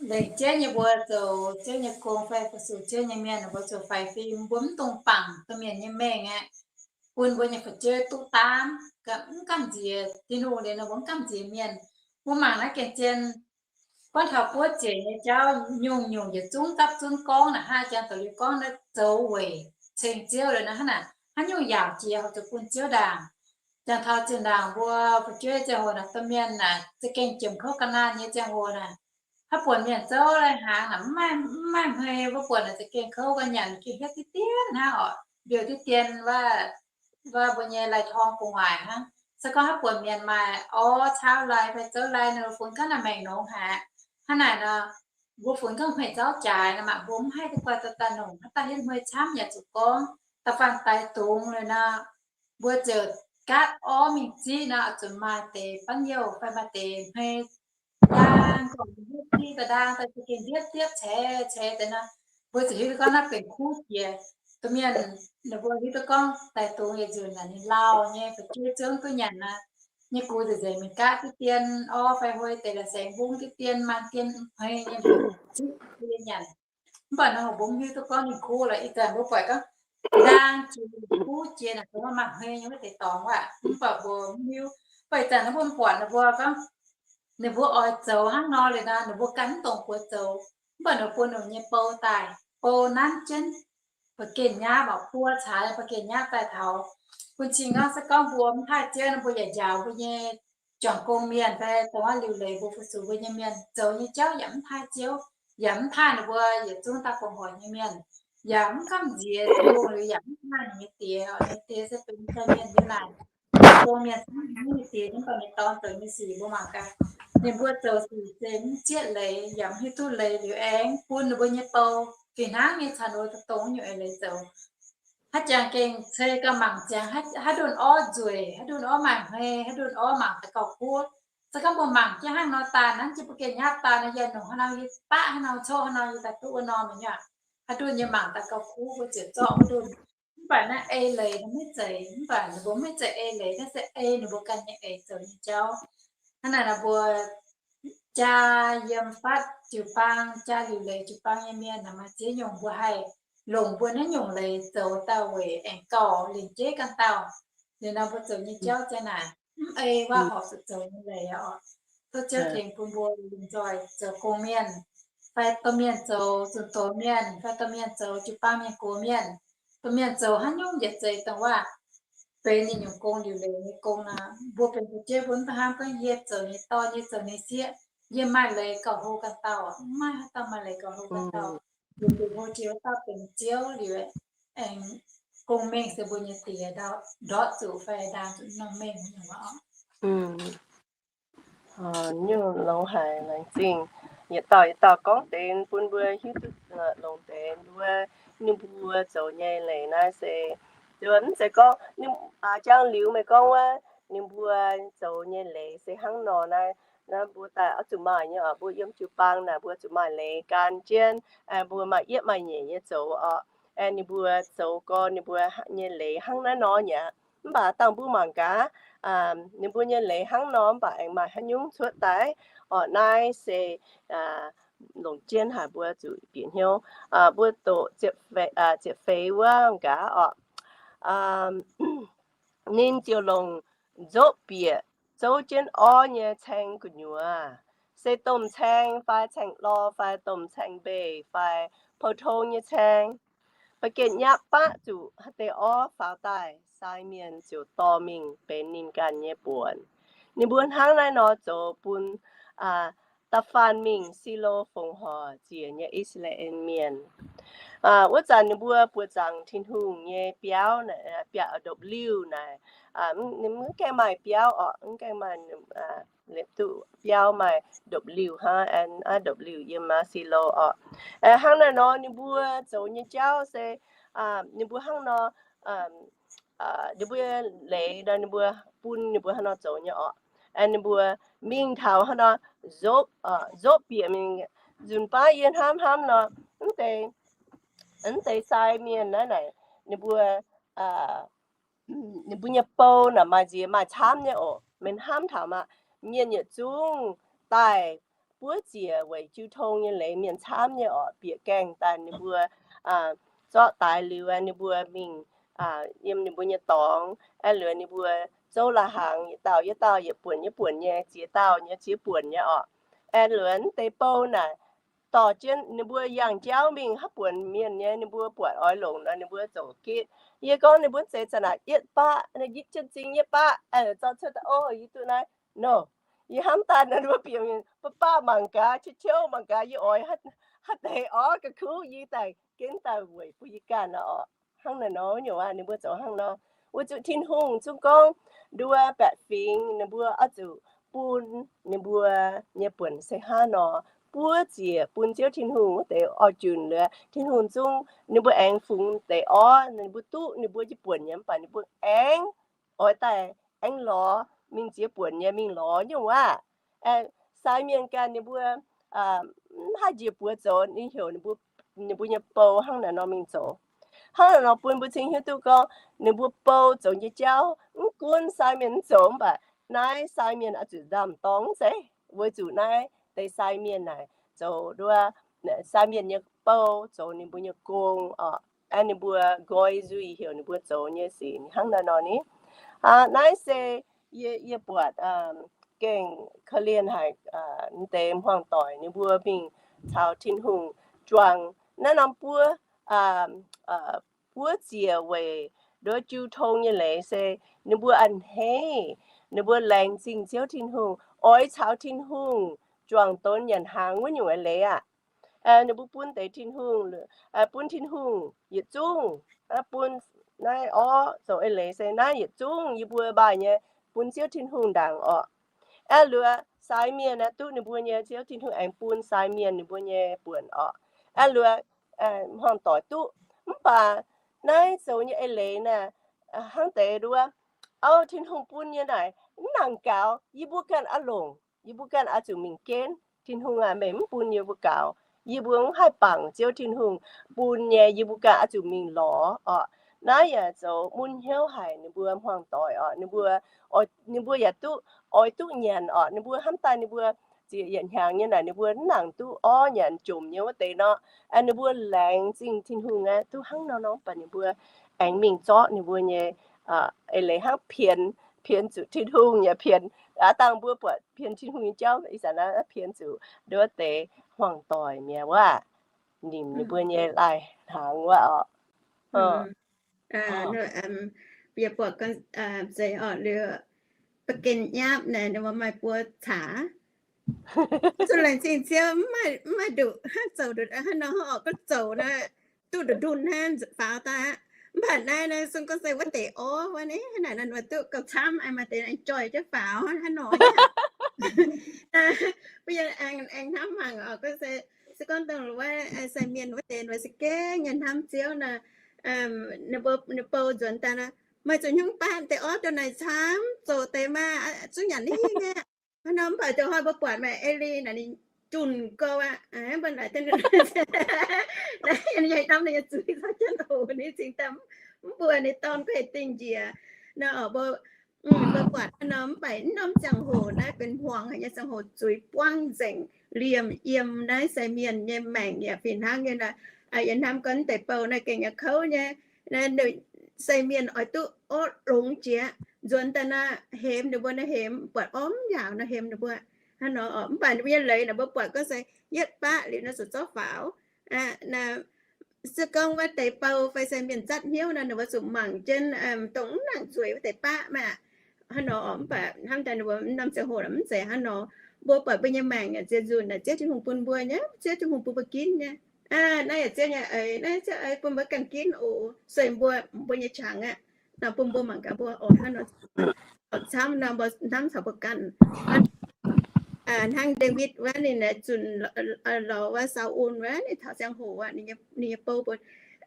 lengc jeiv nyei mbuo zoux Ziouv nyei gong fai fu-sux Ziouv nyei mienh, mbuo zoux faix fim, mbuo mv dungx bangc domh mienh nyei mengh aeqv, bun mbuo nyei fu'jueiv duqv daamv, mv gamh nziex Tin-Hungh liuz nor mbuo mv gamh nziex mienh. Mbuo mangc naaiv gengh zien, gorngv taux buov ziec nyei jauv nyungc-nyungc yietc zungv dapv zunv gorngv naaic hnangv jangx doqc liuz gorngv naaiv zoux weic ceng Ziouv liuz nor hnangv naaic, haaix nyungc yaauc jiex horpc zuqc bun Ziouv ndaangc. Jangx taux zinh ndaangc mbuo fu'jueiv ziangh hoc naaic, domh mienh naaic za'gengh jiemx kouv ga'naanh nyei ziangh hoc naaic, haaix buonc mienh zouv lai-hnaangx naaic mv maaih, mv maaih hmei, wuov buonc naaic za'gengh kouv ga'nyanc, gengh hietv diqv dietv hnangv orqc, mbiouh diqv dien wuov, wuov mbuo nyei lai-torngv gu'nguaaic hnangv. Se gorngv haaix buonc mienh maaih orv caauv lai fai zouv lai nor, funx gaav naaic maengc nongx haic. Hnangv naaic nor, mbuo funx gaav hmei zauv jaaix nor, mangc mbuo mv haih duqv guai daaih daaih nongc, haaix dauh hietv hmei camv yaac zuqc gorngv da'faanh daix dungz liuz nor, mbuo ziouc gaatv orv mingh ziqv nor, oix zuqc maaih deix banh youh fai maaih deix hmei ndaang, gorngv hietv diqv daaih ndaang daaih za'gengh ndiepv ndiepv ceix ceix deix nor, mbuo ziouc hiuv duqv gorngv naaiv benx kuv jiex. Domh mienh ninh mbuo hiuv duqv gorngv daix dungz yietc nzunc naaic ninh lauh nyei, fu'jueiv zungv duqv nyanc nor, nyei gux nzengc nzengc mingh gaqv diqv dien orv fai hoi deix la'saengx mbungv diqv dien, maanh dien hmei nyei mbuoqc ziqv nyei nyanc. Mv baac nor mbuo mv hiuv duqv gorngv ninh kuv lorqc. Ih zanc mbuo buatc gorngv ndaang jiex kuv jiex naaic, mbuo mangc hmei nyei wuov deix dorngx waac, mv baac mbuo mv hiuv. Mv baac ih zanc naaiv mbuo buatc ninh mbuo gorngv ninh mbuo oix zoux hnangv nor liuz nor, ninh mbuo ganh mv dongh buoz zoux. Mv baac ninh bun ninh nyei bou daaih, bou nanv jienv ba'gengh nyaav, mangc buo caax ba'gengh nyaav daaih taux. Bun cing gorngv se gorngv mbuo mv haih Ziouv nor, mbuo yaac njaaux mbuo nyei juangc gong mienh fai dongh wuov liuc leiz mbuo fu-sux mbuo nyei mienh zoux nyei jauv yaac mv haih Ziouv, yaac mv haih ninh mbuo yietc zungv daaih buangh hoic nyei mienh, yaac mv gamh nziex Tin-Hungh liuz yaac mv haih ninh nyei diex. Ninh nyei diex se benx mienh nyei naaic, gong mienh camv haic nyei diex, mv baac ninh dorn zoux nyei sic mbuo mangc gaax. Ninh mbuo zoux sic se mv zieqv leiz, yaac mv hiuv duqv leiz liuz aengx bun ninh mbuo nyei bou fih hnangv nyei caux ninh mbuo dongh wuov nyungc eix leiz zoux. Haaix jangx gengh ceix gauh mangc ziangx haaix ndunh orv nzueic, haaix ndunh orv maaih hmei, haaix ndunh orv mangc daaih gauh kuv. Se gorngv mbuo mangc jienv hnangv nor daaih, nanv jienv mbuo gengh nyapv daaih nor, yie nongc haaix nor yie baqv, haaix nor coqv haaix nor yie daaih duqv wuov norm mi'aqv. Haaix ndunh yie mangc daaih gauh kuv, mbuo ziouc zorqv wuov ndunh. Mv baac naaiv ei leiz nor maiv zeiz, mv baac ninh mbuo maiv zeiz ei leiz, naaiv se ei ninh mbuo ganh nyei eix zoux nyei jauv. Hnangv naaic nor mbuo jaa yiem fatv jiu-baang, jaa liuc leiz jiu-baang nyei mienh naaic, maaih ziex nyungc mbuo haih longc mbuo naaiv nyungc leiz zoux daaih weic aengx gauh lingc jeiv ganh dauh. Liuz nor mbuo zoux nyei jauv ziang naaic mv ei waac horpc zuqc zoux nyei leiz oc. Tov Ziouv tengx bun mbuo lomh nzoih zoux gong mienh, fai domh mienh zoux zunh doz mienh, fai domh mienh zoux jiu-baang mienh gox mienh, domh mienh zoux haaix nyungc yietc zeiz dongh waac benx ninh nyungc gong liuc leiz nyei gong nor, mbuo benx fu'jueiv mbuo mv baac hnamv gorngv yie zoux nyei dorn, yie zoux nyei sieqv, yie maaih leiz gauh hlo ganh dauh, mv maaih haaix dauh maaih leiz gauh hlo ganh dauh. Liuz mbuo hlo jiex wuov dauh benx Ziouv liuz, aengx gong-mengh se mbuo nyei diex ndortv zuqc fai ndaang zuqc norm mengh nyungc oc. Nyungc longx haic laengz zingh. Yietc dauh yietc dauh gorngv deix bun mbuo hiuv duqv longx deix wuov, ninh mbuo zoux nyei leiz naaiv se, mv zeiz gorngv ninh, jangx liuz meih gorngv wuov, ninh mbuo zoux nyei leiz se hnangv nor naaiv, naaiv mbuo daaih oix zuqc maaih nyei oc. Mbuo yiem jiu-baang naaic mbuo zuqc maaih leiz gan jienv, mbuo maaih yietv maaih nyeic nyei zoux oc. Ninh mbuo zoux gorn ninh mbuo nyei leiz hnangv naaiv nor nyei aqv. Mv baac dangh mbuo mangc gaax, ninh mbuo nyei leiz hnangv nor mv baac aengx maaih haaix nyungc cuotv daaih oc. Naaiv se longc jienv haic mbuo zuqc bieqc hnyouv. Mbuo doqc ziepc feix wuov gaax oc. Ninh ziouc longc nzopv bieqc zouv jienv orv nyei caeng gu'nyuoz, se domh caeng fai caeng-lorh fai domh caeng-mbeih fai pou-tong nyei caeng. Ba'getv nyapv baqv zuqc haaix deix orv faaux daaih, sai mienh ziouc dorh mingh benx ninh ganh nyei buonc. Ninh mbuo hnangv naaiv nor zoux bun da'faanh mingh Silo fongc horc ziec nyei I^saa^laa^en Mienh. Wuov zanc ninh mbuo buoqc zaangc Tin-Hungh nyei biauv, biauv ndopv-liuh naaic, mv gaengh maaih biauv oc, mv gaengh maaih, liepc duqv biauv maaih ndopv-liuh hnangv, ndopv-liuh yiem Silo oc. Hnangv naaiv nor ninh mbuo zoux nyei jauv se, ninh mbuo hnangv nor, ninh mbuo leiz nor ninh mbuo bun ninh mbuo hnangv nor zoux nyei oc. Ninh mbuo mingh taux hnangv nor, nzopv, nzopv bieqc mingh, nzunc baav yie hnamv hnamv nor, mv deix, mv deix sai mienh naaiv naaic, ninh mbuo, ninh mbuo nyei bou naaic maaih nziex maaih camv nyei oc. Meih hnamv taux maah, mienh yietc zungv daaih buov ziec weic jiu tong nyei leiz mienh camv nyei oc. Bieqc gaengh daaih ninh mbuo zorqv daix liuz, ninh mbuo mingh yiem ninh mbuo nyei dorngx, aengx liuz ninh mbuo zouv la'hnaangx, yietc dauh yietc dauh yietc buonc yietc buonc nyei, ziex dauh nyei ziex buonc nyei oc. Aengx liuz mv deix bou naaic dorh jienv ninh mbuo yangh jauv mingh haaix buonc mienh nyei ninh mbuo buatc oix longc nor ninh mbuo zoux gitv. Yie gorngv ninh mbuo zeiz zanc naaic yietv baqv, yietv jienv zing yietv baqv, zorqv cuotv daaih, o, yie duqv naaiv, no. Yie hnamv daaih nor ninh mbuo bieqc mingh baav baav mangc gaax, qiex qiouv mangc gaax, yie oix haaix deix orv ga'kuv yie daaih ginv daaih weic bun yie ganh nor oc. Hnangv naaiv nor nyei waac ninh mbuo zoux hnangv nor, weic zuqc Tin-Hungh zungv gorngv nduov baeqc fingx ninh mbuo oix zuqc bun ninh mbuo nyei buonc se hnangv nor, buov ziec bun Ziouv Tin-Hungh wuov deix oix junc liuz, Tin-Hungh zungv ninh mbuo aengx fungx deix orv, ninh mbuo duqv ninh mbuo nyei buonc nyei, mv baac ninh mbuo aengx oix daaih aengx lorz mingh ziex buonc nyei mingh lorz nyungc waac. Sai mienh ganh ninh mbuo mv haih njiec buoz zoux, ninh heuc ninh mbuo nyei bou hnangv naaiv nor mingh zoux. Hnangv naaiv nor bun mbuo cingx hiuv duqv gorngv ninh mbuo bou zoux nyei jauv mv gunv sai mienh mv zoux, mv baac naaiv sai mienh oix zuqc nzamc dorngx zeiv, weic zuqc naaiv deix sai mienh naaic zoux nduov, sai mienh nyei bou zoux ninh mbuo nyei gong oc. Aeqv, ninh mbuo nqoi nzuih heuc ninh mbuo zoux nyei sic hnangv naaiv nor ni. Naaiv se yie, yie buatc gengh korv-lienh haic, deix hmuangx doic ninh mbuo mingh caux Tin-Hungh juangc naaiv norm buov, buov ziec weic nduov jiu tong nyei leiz se ninh mbuo a'hneiv, ninh mbuo laengz zingh Ziouv Tin-Hungh, oix caux Tin-Hungh juangc donx nyanc hnaangx wuov nyungc eix leiz aqv. Ninh mbuo bun deix Tin-Hungh, bun Tin-Hungh yietc zungv, bun naaiv orv zoux eix leiz se naaiv yietc zungv yie mbuo maaih nyei, bun Ziouv Tin-Hungh ndaangc orqc. Aeqv, luoqc sai mienh aeqv, duqv ninh mbuo nyei Ziouv Tin-Hungh aengx bun sai mienh ninh mbuo nyei buonc orqc. Aeqv, luoqc hmuangx doic duqv. Mv baac naaiv zoux nyei eix leiz naaic, hnangv deix nduov, o, Tin-Hungh bun nyei naaic, mv nangc gaux, yie mbuo ganh aqv longc, yie mbuo ganh oix zuqc mingh genv. Tin-Hungh aac, meih mv bun yie mbuo gaux, yie mbuo mv haih bangc Ziouv Tin-Hungh bun nyei, yie mbuo ganh oix zuqc mingh lorz orqc. Naaiv yaac zoux mun hnyouv haic ninh mbuo hmuangx doic orqc. Ninh mbuo, ninh mbuo yaac duqv, oix duqv nyanc orqc. Ninh mbuo hnamv daaih ninh mbuo zieqc yietc hnyangx nyei naaic ninh mbuo mv nangc duqv orv nyanc jomc nyei wuov deix nor, ninh mbuo laengz zingh Tin-Hungh aqv, duqv hnangv nor nor, mv baac ninh mbuo aengx mingh zorqv ninh mbuo nyei eix leiz hnangv pienx, pienx zuqc Tin-Hungh yaac pienx, aav dangh mbuo buatc pienx Tin-Hungh nyei jauv, ih zanc naaiv pienx zuqc nduov deix hmuangx doic mi'aqv wuov, nimc ninh mbuo nyei lai-hnaangx wuov orqc. Yie buatc zeiz orqc, liuz ba'gen nyapv naaic ninh mbuo maaih buo caax. Zuqc laengz zingh Ziouv, mv maaih nduqc hnangv zoux nduqc hnangv nor orqc, gorngv zoux naaic duqv nduqc ndunh hnangv faaux daaih aqv. Mv baac naaiv naaiv zungv gorngv se wuov deix orv wuov ni, hnangv naaic naaiv duqv gauh camv, maaih deix aengx joih jienv faaux hnangv nor. Mbuo yaac aengx hnamv mangc orqc, gorngv se, se gorngv dongh wuov sai mienh wuov deix wuov se gengh nyei hnamv Ziouv nor, ninh bou nzuonx daaih nor, meih zuqc hnyouv baav deix orv dongh naaic camv zoux deix maah, zungv nyanc hingh aqv. Hnangv nor mv baac dongh hnoi mbuo buatc maaih Eli naaic ninh junc gou aqv, mbuo naaic, naaiv ninh nyei norm ninh nyei zuiz caux jienv oc, ninh cingx daaih mv mbuox ninh dorn guei dingh njiec nor, mbuo mbuo buatc hnangv nor, mv baac norm ziangh hoc naaiv benx hmuangx haic nyei ziangh hoc, zuiz buangv nzengc, liemh yiem naaiv sai mienh nyei maengc yaac fih hnangv nyei nor. Yie hnamv gorngv deix bou naaiv gengh yaac kouv nyei, sai mienh oix duqv orv longx jiex, nzuonx daaih nor hemx ninh mbuo, nor hemx buatc orv mv yaauc nor hemx ninh mbuo. Hnangv nor, mv baac ninh mbuo nyei leiz naaic mbuo buatc gorngv se yietv baqv liuz nor zuqc zorqv faaux. Se gorngv wuov deix bou fai sai mienh zatv hnyouv nor, ninh mbuo zuqc mangc jienv dongh mv nangc zueiz wuov deix baqv maah. Hnangv nor, mv baac hnamv daaih ninh mbuo norm ziangh hoc mv zeiz hnangv nor. Mbuo buatc mbuo nyei maengc yaac zien nzunc naaic Ziouv Tin-Hungh bun mbuo nyei, Ziouv Tin-Hungh bun mbuo ginv nyei. Naaiv yaac Ziouv nyei eix, naaiv Ziouv eix bun mbuo ganh ginv oc. Sueih mbuo, mbuo nyei qangx aqv. Nor bun mbuo mangc gaax mbuo oix hnangv nor, oix camv nor mbuo hnamv caux mbuo ganh. Hnangv Ndaawitv wuov ninh zunc lorz wuov Saa^un wuov, ninh taux ziangh hoc aqv, ninh nyei bou mbuox,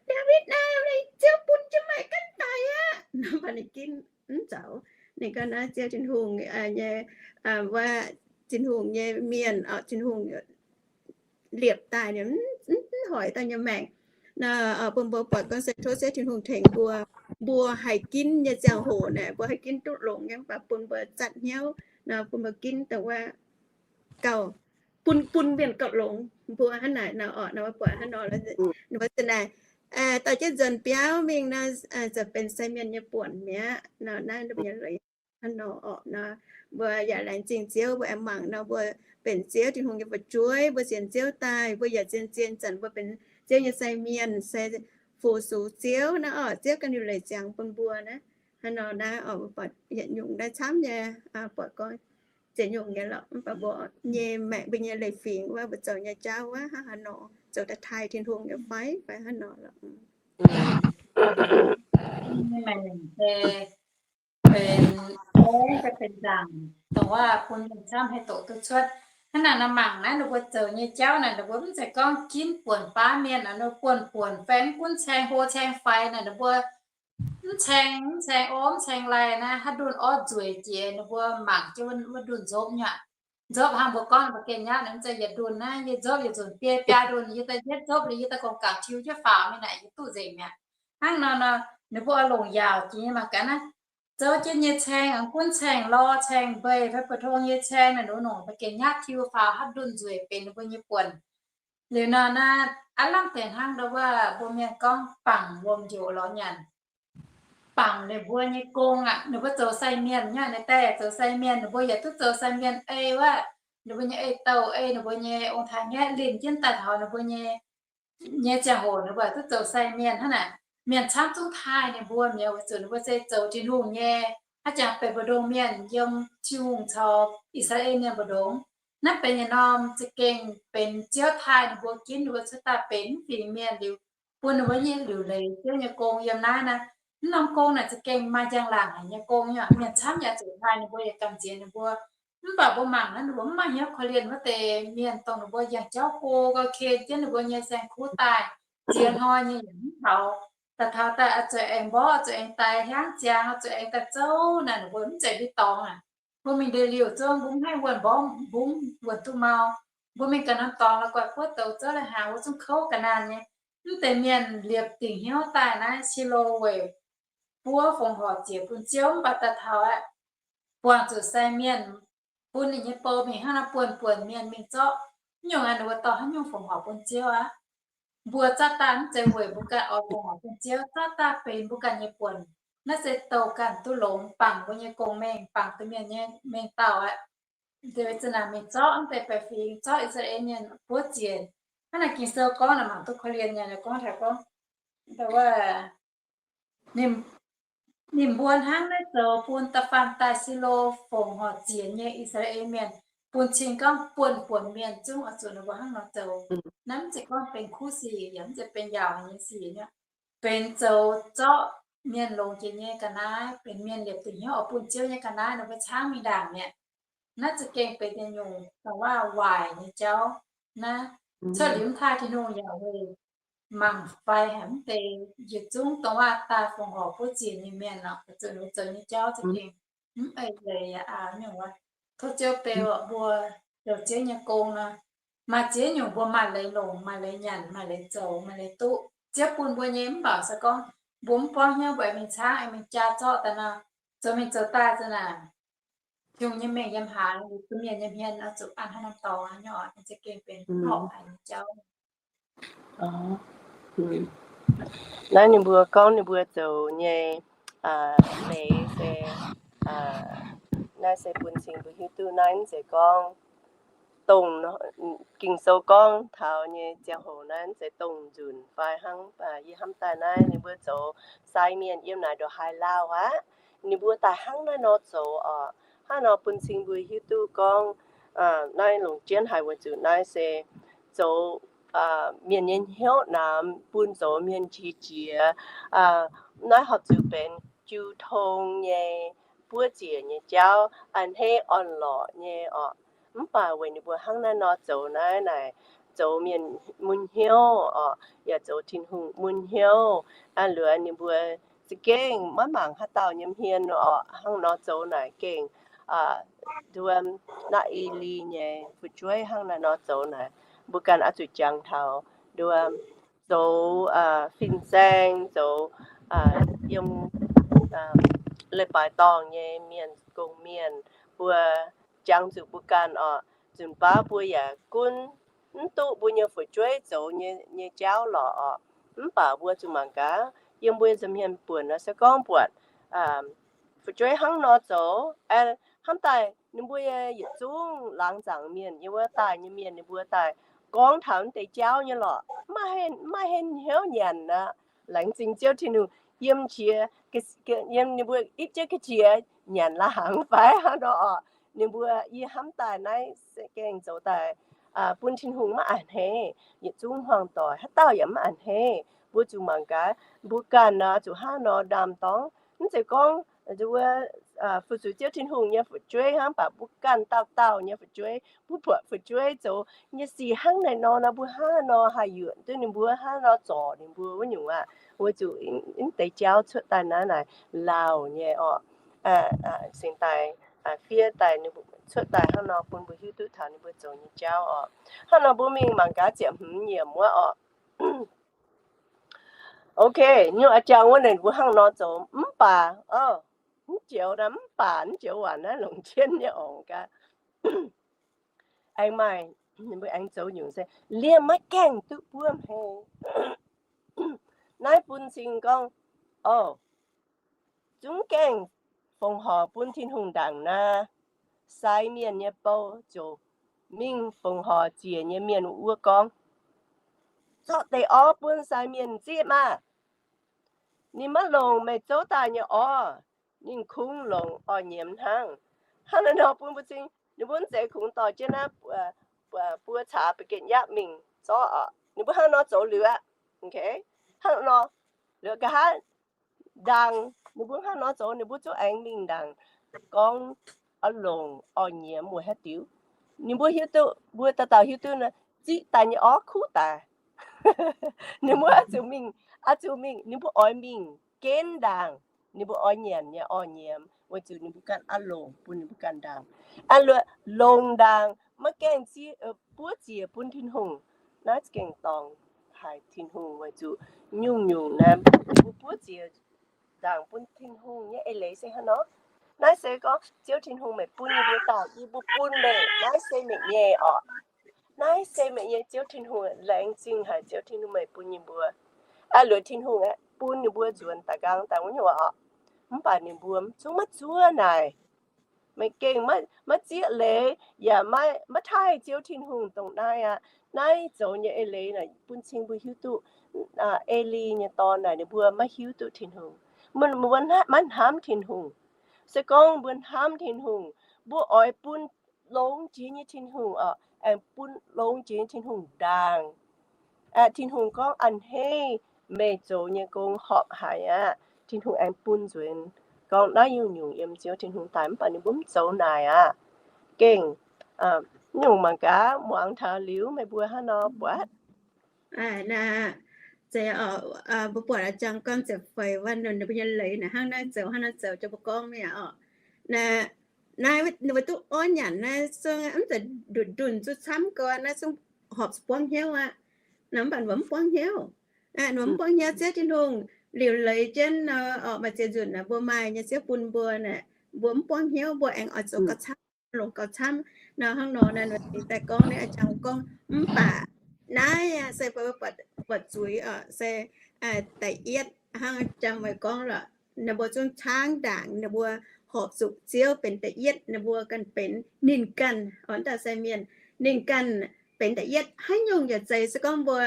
Ndaawitv aah, Ziouv bun jienv meih ganh daic aqv. Nor mv baac ninh ginv mv zaux. Ninh gorngv naaiv Ziouv Tin-Hungh nyei, wuov Tin-Hungh nyei mienh, Tin-Hungh liepc daaih, mv hoic daaih nyei maengc. Nor bun mbuo buatc gorngv se tov Ziouv Tin-Hungh tengx mbuo, mbuo haih ginv nyei ziangh hoc naaic, mbuo haih ginv duqv longx nyei, mv baac bun mbuo zatv hnyouv, nor bun mbuo ginv dongh wuov gauh bun, bun mienh gauh longx mbuo hnangv naaic nor orqc. Nor mbuo buatc hnangv nor, ninh mbuo za'naaic daaih jienv nzuonx biauv mingh nor, ziouc benx sai mienh nyei buonc mi'aqv. Nor naaiv nyei leiz hnangv nor orqc nor, mbuo yaac laengz zingh Ziouv, mbuo aengx mangc nor, mbuo benx Ziouv Tin-Hungh nyei fu'jueiv, mbuo sienx Ziouv daaih, mbuo yaac zien-zien zanc mbuo benx Ziouv nyei sai mienh, se fu-sux Ziouv naaiv orqc. Ziouv ganh liuc leiz ziangx bun mbuo naaiv. Hnangv nor naaiv orqc, mbuo buatc yietc nyungc naaiv camv nyei, buatc gorngv ziex nyungc nyei lorqc. Mv baac mbuo nyei maengc, mbuo nyei leiz-fingx wuov, mbuo zoux nyei jauv wuov, hnangv haaix nor, zoux daaih taaih Tin-Hungh nyei fai, fai hnangv nor lorqc. Maengc se benx, se benx nzaangc, dongh wuov bun mienh camv haih doqc duqv cuotv. Hnangv naaic nor mangc naaiv ninh mbuo zoux nyei jauv naaic, ninh mbuo mv zeiz gorngv ginv buonc baav mienh, ninh mbuo buonc-buonc fai mv gunv caeng hlo caeng faix naaic, ninh mbuo mv caeng, mv caeng orv, mv caeng lai naaiv, haaix ndunh orv nzueic jiex, ninh mbuo mangc jienv wuov ndunh nzopv nyei aqv. Nzopv hnangv mbuo gorngv mbuo gengh nyatv naaic, mv zeiz yietc ndunh naaiv, yie nzopv yie nzunc biei biaa ndunh, yie daaih yietv nzopv liuz yie daaih gong-gaanc tiux jienv faaux mingh naaic, yie duqv nzengc mi'aqv. Hnangv nor nor, ninh mbuo oix longc yaauc jiex nyei mangc gaax naaiv. zoux jienv nyei caeng, gunv caeng lorh, caeng mbeix fai mbu'ndongx nyei caeng naaic, nongc mbuo gengh nyatv tiuv faaux haav ndunh nzueic benx ninh mbuo nyei buonc. Liuz nor naaiv, aav lamh deix hnangv ndau wuov mbuo mienh gorngv bangc wuom-njoqc lorz nyanc. Bangc ninh mbuo nyei gong aqv. Ninh mbuo zoux sai mienh nyei, ninh daaih zoux sai mienh, ninh mbuo yaac duqv zoux sai mienh ei wuov. Ninh mbuo nyei ei-douh ei ninh mbuo nyei ong-taaix-ngaeqv linh jienv daaih taux ninh mbuo nyei, nyei ziangh hoc ninh mbuo duqv zoux sai mienh hnangv naaic. Mienh camv zungv taaih ninh mbuo mi'aqv, weic zuqc ninh mbuo se zoux Tin-Hungh nyei, haaix jangx benx mbu'ndongx mienh yiem Tin-Hungh caux I^saa^laa^en Mienh mbu'ndongx. Naaiv benx yietc norm za'gengh benx Ziouv taaih ninh mbuo ginv ninh mbuo cuotv daaih benx mv fingx mienh liuz, bun ninh mbuo nyei liuc leiz Ziouv nyei gong yiem naaiv naaiv. Mv norm gong naaic za'gengh maaih njang-laangc haic nyei gong nyei. Mienh camv yaac zuqc taaih ninh mbuo, yaac gamh nziex ninh mbuo. Mv baac mbuo mangc naaiv, ninh mbuo mv maaih hnyouv korv-lienh wuov deix mienh, dongh ninh mbuo yangh jauv go gau, ken jienv ninh mbuo nyei saeng-kuv daaih, ziex hnoi nyei yaac mv taux. Daaih taux daaih oix zuqc aengx mborqv, oix zuqc aengx daix hiaangv ziangx, oix zuqc aengx daaih zouv naaic, ninh mbuo mv zeiz ndie dorngx aac. Mbuo mingh ndeic-liuh zungv mbuo mv haih wuonh mborqv mbungv, wuonh duqv mau. Mbuo mingh ganh norm dorngx la'guaih buov douz zouv lai-hnaangx, mbuo zungv kouv ga'naanh nyei. Mv deix mienh liepc dingc hnyouv daaih naaiv Silo weic buov fongc horc ziec bun Ziouv, mv baac daaih taux aqv, buangh zuqc sai mienh bun ninh nyei bou mingh hnangv nor buonc buonc mienh mingh zorqv. Mv nyungc aqv, ninh mbuo dorh haaix nyungc fongc horc bun Ziouv aqv? Mbuo zorqv daaih mv zeiz weic mbuo ganh oix fongc horc bun Ziouv, zorqv daaih benx mbuo ganh nyei buonc. Naaiv se douh ganh duqv longx, bangc mbuo nyei gong-mengh, bangc duqv mienh nyei mengh dauh aqv. Deix zinh naaic mingh zorqv mv deix baeqc fingx, zorqv I^saa^laa^en Mienh buov ziec. Hnangv naaic Ging-Sou gorngv naaic mangc duqv korv-lienh nyei, naaiv gorngv taux gorngv, ninh, ninh mbuo hnangv naaiv zoux bun da'faanh daaih Silo fongc horc ziec nyei I^saa^laa^en Mienh, bun cing gorngv buonc buonc mienh zungv oix zuqc ninh mbuo hnangv nor zoux. Naaiv mv zeiz gorngv benx kuv sic, yaac mv zeiz benx yaauc nyei sic nyei. Benx zoux zorqv mienh longx jiex nyei ga'naaiv, benx mienh liepc dingc hnyouv oix bun Ziouv nyei ga'naaiv, ninh mbuo caangv mingh ndaangc mi'aqv. Naaiv za'gengh benx yietc nyungc dongh waac waaic nyei jauv. Naaiv cuotv liuz mv taaih Tin-Hungh yaac weic mangc fai haic mv deix yietc zungv dongh waac daaih fongc horc buov ziec nyei mienh nor, zuqc ninh zoux nyei jauv za'gengh mv eix leiz yaac aqc nyungc wuov. Tov Ziouv beu mbuo zoux Ziouv nyei gong nor, maaih ziex nyungc mbuo maaih leiz longc, maaih leiz nyanc, maaih leiz zoux, maaih leiz duqv. Ziouv bun mbuo nyei mv baac se gorngv mbuo mv buangv hnyouv, mbuo aengx mingh caangv, aengx mingh jaa zorqv daaih nor, zoux mingh zoux daaih za'naaic, Tin-Hungh nyei mengh yiem haaix, mbuo mienh nyei hmien oix zuqc an haaix norm dorngx nyei oc. Za'gengh benx horpc haic nyei jauv. Naaiv ninh mbuo gorngv ninh mbuo zoux nyei leiz se, naaiv se bun cing mbuo hiuv duqv naaiv mv zeiz gorngv dongh Ging-Sou gorngv taux nyei ziangh hoc naaiv mv zeiz dongh nzunc fai hnangv. Yie hnamv daaih naaiv ninh mbuo zoux sai mienh yiem naaic ndongc haaix lauh aqv. Ninh mbuo daaih hnangv naaiv nor zoux oc. Hnangv nor bun cing mbuo hiuv duqv gorngv naaiv longc jienv haic weic zuqc naaiv se zoux mienh nyei hnyouv namx, bun zoux mienh qiex jiez. Naaiv horpc zuqc benx jiu tong nyei, buov ziec nyei jauv, a'hneiv orn-lorqc nyei oc. Mv baac weic ninh mbuo hnangv naaiv nor zoux naaiv naaic, zoux mienh mun hnyouv oc, yaac zoux Tin-Hungh mun hnyouv. Aa, luoqc ninh mbuo za'gengh maiv mangc haaix dauh nyei hmien oc, hnangv nor zoux naaic gengh nduov naaiv i li nyei fu'jueiv hnangv naaiv nor zoux naaic, mbuo ganh oix zuqc jangx taux nduov zoux fin-saeng, zoux yiem leiz-baaix dorngh nyei mienh, gong-mienh, mbuo jangx zuqc mbuo ganh oc. Nzunc baav mbuo yaac gunv mv duqv mbuo nyei fu'jueiv zoux nyei jauv lorqc oc. Mv baac mbuo zuqc mangc gaax, yiem mbuo nza'hmien buonc nor se gorngv buatc fu'jueiv hnangv nor zoux, hnamv daaih ninh mbuo yietc zungv laangz zaangc mienh, yiem wuov daaih nyei mienh ninh mbuo daaih gorngv taux naaiv deix jauv nyei lorqc, maiv hen hnyouv nyanc aqv. Laengz zingh Ziouv Tin-Hungh, yiem qiex, yiem ninh mbuo ipv jienv ga'qiex nyanc la'hnaangx fai hnangv nor oc. Ninh mbuo, yie hnamv daaih naaiv se gengh zoux daaih bun Tin-Hungh maiv a'hneiv, yietc zungv hmuangv doic haaix dauh yaac maiv a'hneiv. Mbuo zuqc mangc gaax mbuo ganh nor zuqc hnangv nor ndaam-dorngx. Mv zeiz gorngv wuov fu-sux Ziouv Tin-Hungh nyei fu'jueiv hnangv, mv baac mbuo ganh dauh dauh nyei fu'jueiv, mbuo buatc fu'jueiv zoux nyei sic hnangv naaiv nor nor, mbuo hnangv nor haih yuoqc duqv ninh mbuo, hnangv nor zorc ninh mbuo wuov nyungc aqv. Weic zuqc mv deix jauv cuotv daaih naaiv naaic lauh nyei oc. Cingx daaih fiev daaih ninh mbuo cuotv daaih hnangv nor bun mbuo hiuv duqv taux ninh mbuo zoux nyei jauv oc. Hnangv nor mbuo mingh mangc gaax ziepc hmz yiemc wuov oc. Ok, nyungc a'jang wuov ninh mbuo hnangv nor zoux mv baac oc, mv joux naaiv, mv baac mv joux waac naaiv longc jienv nyei orngc gaax. Aengx maaih, ninh mbuo aengx zoux nyungc se liemh maiv gaengh duqv buov hmei. Naaiv bun cing gorngv, o, zungv gaengh fongc horc bun Tin-Hungh ndaangc naaiv, sai mienh nyei bou ziouc mingh fongc horc ziec nyei mienh wuov gorngv, zorqv deix orv bun sai mienh zieqv maah! Ninh maiv longc meih zouv daaih nyei orv, ninh kungx longc orv nyiemz hnangv. Hnangv naaiv nor bun mbuo cing, ninh mbuo mv zeiz kungx dorh jienv naaiv buo caax ba'genv yapv mingh zorqv oc. Ninh mbuo hnangv nor zoux liuz aqv. Hnangv nor, liuz nqa'haav ndaangc, ninh mbuo hnangv nor zoux, ninh mbuo zungv aengx mingh ndaangc gorngv oix longc orv nyiemz wuov haaix diuc. Ninh mbuo hiuv duqv, mbuo dauh dauh hiuv duqv nor, ziqv daaih nyei orv kuv daaih. Ninh mbuo oix zuqc mingh, oix zuqc mingh, ninh mbuo oix mingh genv ndaangc ninh mbuo oix nyanc nyei orv nyiemz, weic zuqc ninh mbuo ganh oix longc bun ninh mbuo ganh ndaangc. Aa, longc ndaangc maiv gaengh zieqv, buov ziec bun Tin-Hungh. Naaiv za'gengh dorngc haic Tin-Hungh, weic zuqc nyungc-nyungc naaiv mbuo buov ziec ndaangc bun Tin-Hungh nyei eix leiz se hnangv nor. Naaiv se gorngv Ziouv Tin-Hungh meih bun yie mbuo daaih, yie mbuo bun meih, naaiv se meih nyei oc. Naaiv se meih nyei. Ziouv Tin-Hungh, laengz zingh haic Ziouv Tin-Hungh meih bun yie mbuo. Aa, luoqc Tin-Hungh aeqv, bun ninh mbuo nzuonx daaih nqaang daaih wuov nyungc oc. Mv baac ninh mbuo zungv maiv zuov naaic. Meih gengh maiv zieqv leiz yaac maiv taaih Ziouv Tin-Hungh dongh naaiv aqv. Naaiv zoux nyei eix leiz naaic bun cing mbuo hiuv duqv, Eli nyei dorn naaic ninh mbuo maiv hiuv duqv Tin-Hungh, maiv hnamv Tin-Hungh. Se gorngv mbuo hnamv Tin-Hungh, mbuo oix bun longx jiex nyei Tin-Hungh oc, aengx bun longx jiex nyei Tin-Hungh ndaangc. Tin-Hungh gorngv, a'hneiv meih zoux nyei gong horpc haic aqv. Tin-Hungh aengx bun nzuonx gorngv naaiv nyungc-nyungc yiem Ziouv Tin-Hungh daaih, mv baac ninh mbuo mv zoux naaic aqv. Gengh nyungc mangc gaax, muangx taux liuz meih mbuo hnangv nor buatc. Naaiv zeiz mbuo buatc jangx gorn ziepc feix wuov ninh mbuo nyei leiz naaic hnangv naaiv zoux hnangv naaiv zoux, jangx mbuo gorngv mi'aqv oc. Naaiv ninh mbuo duqv orv nyanc naaiv zungv mv zeiz nduqc ndunh zuqc camv gau, naaiv zungv horpc buangv hnyouv aqv. Naaiv mv baac mbuo mv buangv hnyouv. Mbuo mv buangv hnyouv Ziouv Tin-Hungh liuc leiz jienv nor, orqc, maaih ziex nzunc naaic mbuo maaih nyei Ziouv bun mbuo naaic, mbuo mv buangv hnyouv, mbuo aengx oix zoux gauh camv, longc gauh camv nor. Hnangv nor naaiv daaih gorngv naaiv jangx gorngv, mv baac naaiv se buatc zuiz oc, se da'yietv hnangv jangx meih gorngv lorqc, ninh mbuo zungv caangv ndaangc, ninh mbuo horpc zuqc Ziouv benx da'yietv, ninh mbuo ganh benx ninh ganh, oix daaih sai mienh, ninh ganh benx da'yietv. Haaix nyungc yaac zeiz, se gorngv mbuo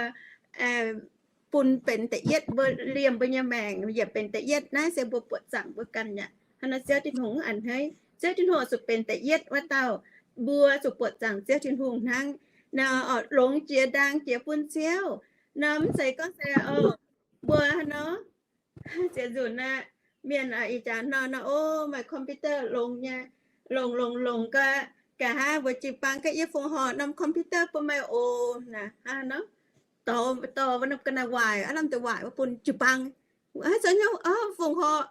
bun benx da'yietv, mbuo liemh mbuo nyei maengc yaac benx da'yietv. Naaiv se mbuo buoqc zaangc mbuo ganh aqv. Hnangv naaiv Ziouv Tin-Hungh a'hneiv, Ziouv Tin-Hungh zuqc benx da'yietv wuov dauh, mbuo zuqc buoqc zaangc Ziouv Tin-Hungh hnangv. Nor oc, longx jiex ndaang jiex bun Ziouv. Nor mv zeiz gorngv se, o, mbuo hnangv nor, ziex nzunc aqv, mienh ih jaax nor nor, o, maaih computer longx nyei, longx longx longx gau, nqa'haav mbuo jiu-baang gaav yie fongc horc norm computer bun meih oc. Naaiv hnangv nor, dorh dorh wuov norm ga'naaiv waaic, aav lamh deix waaic wuov bun jiu-baang. Haaix zanc nyei, o, fongc horc,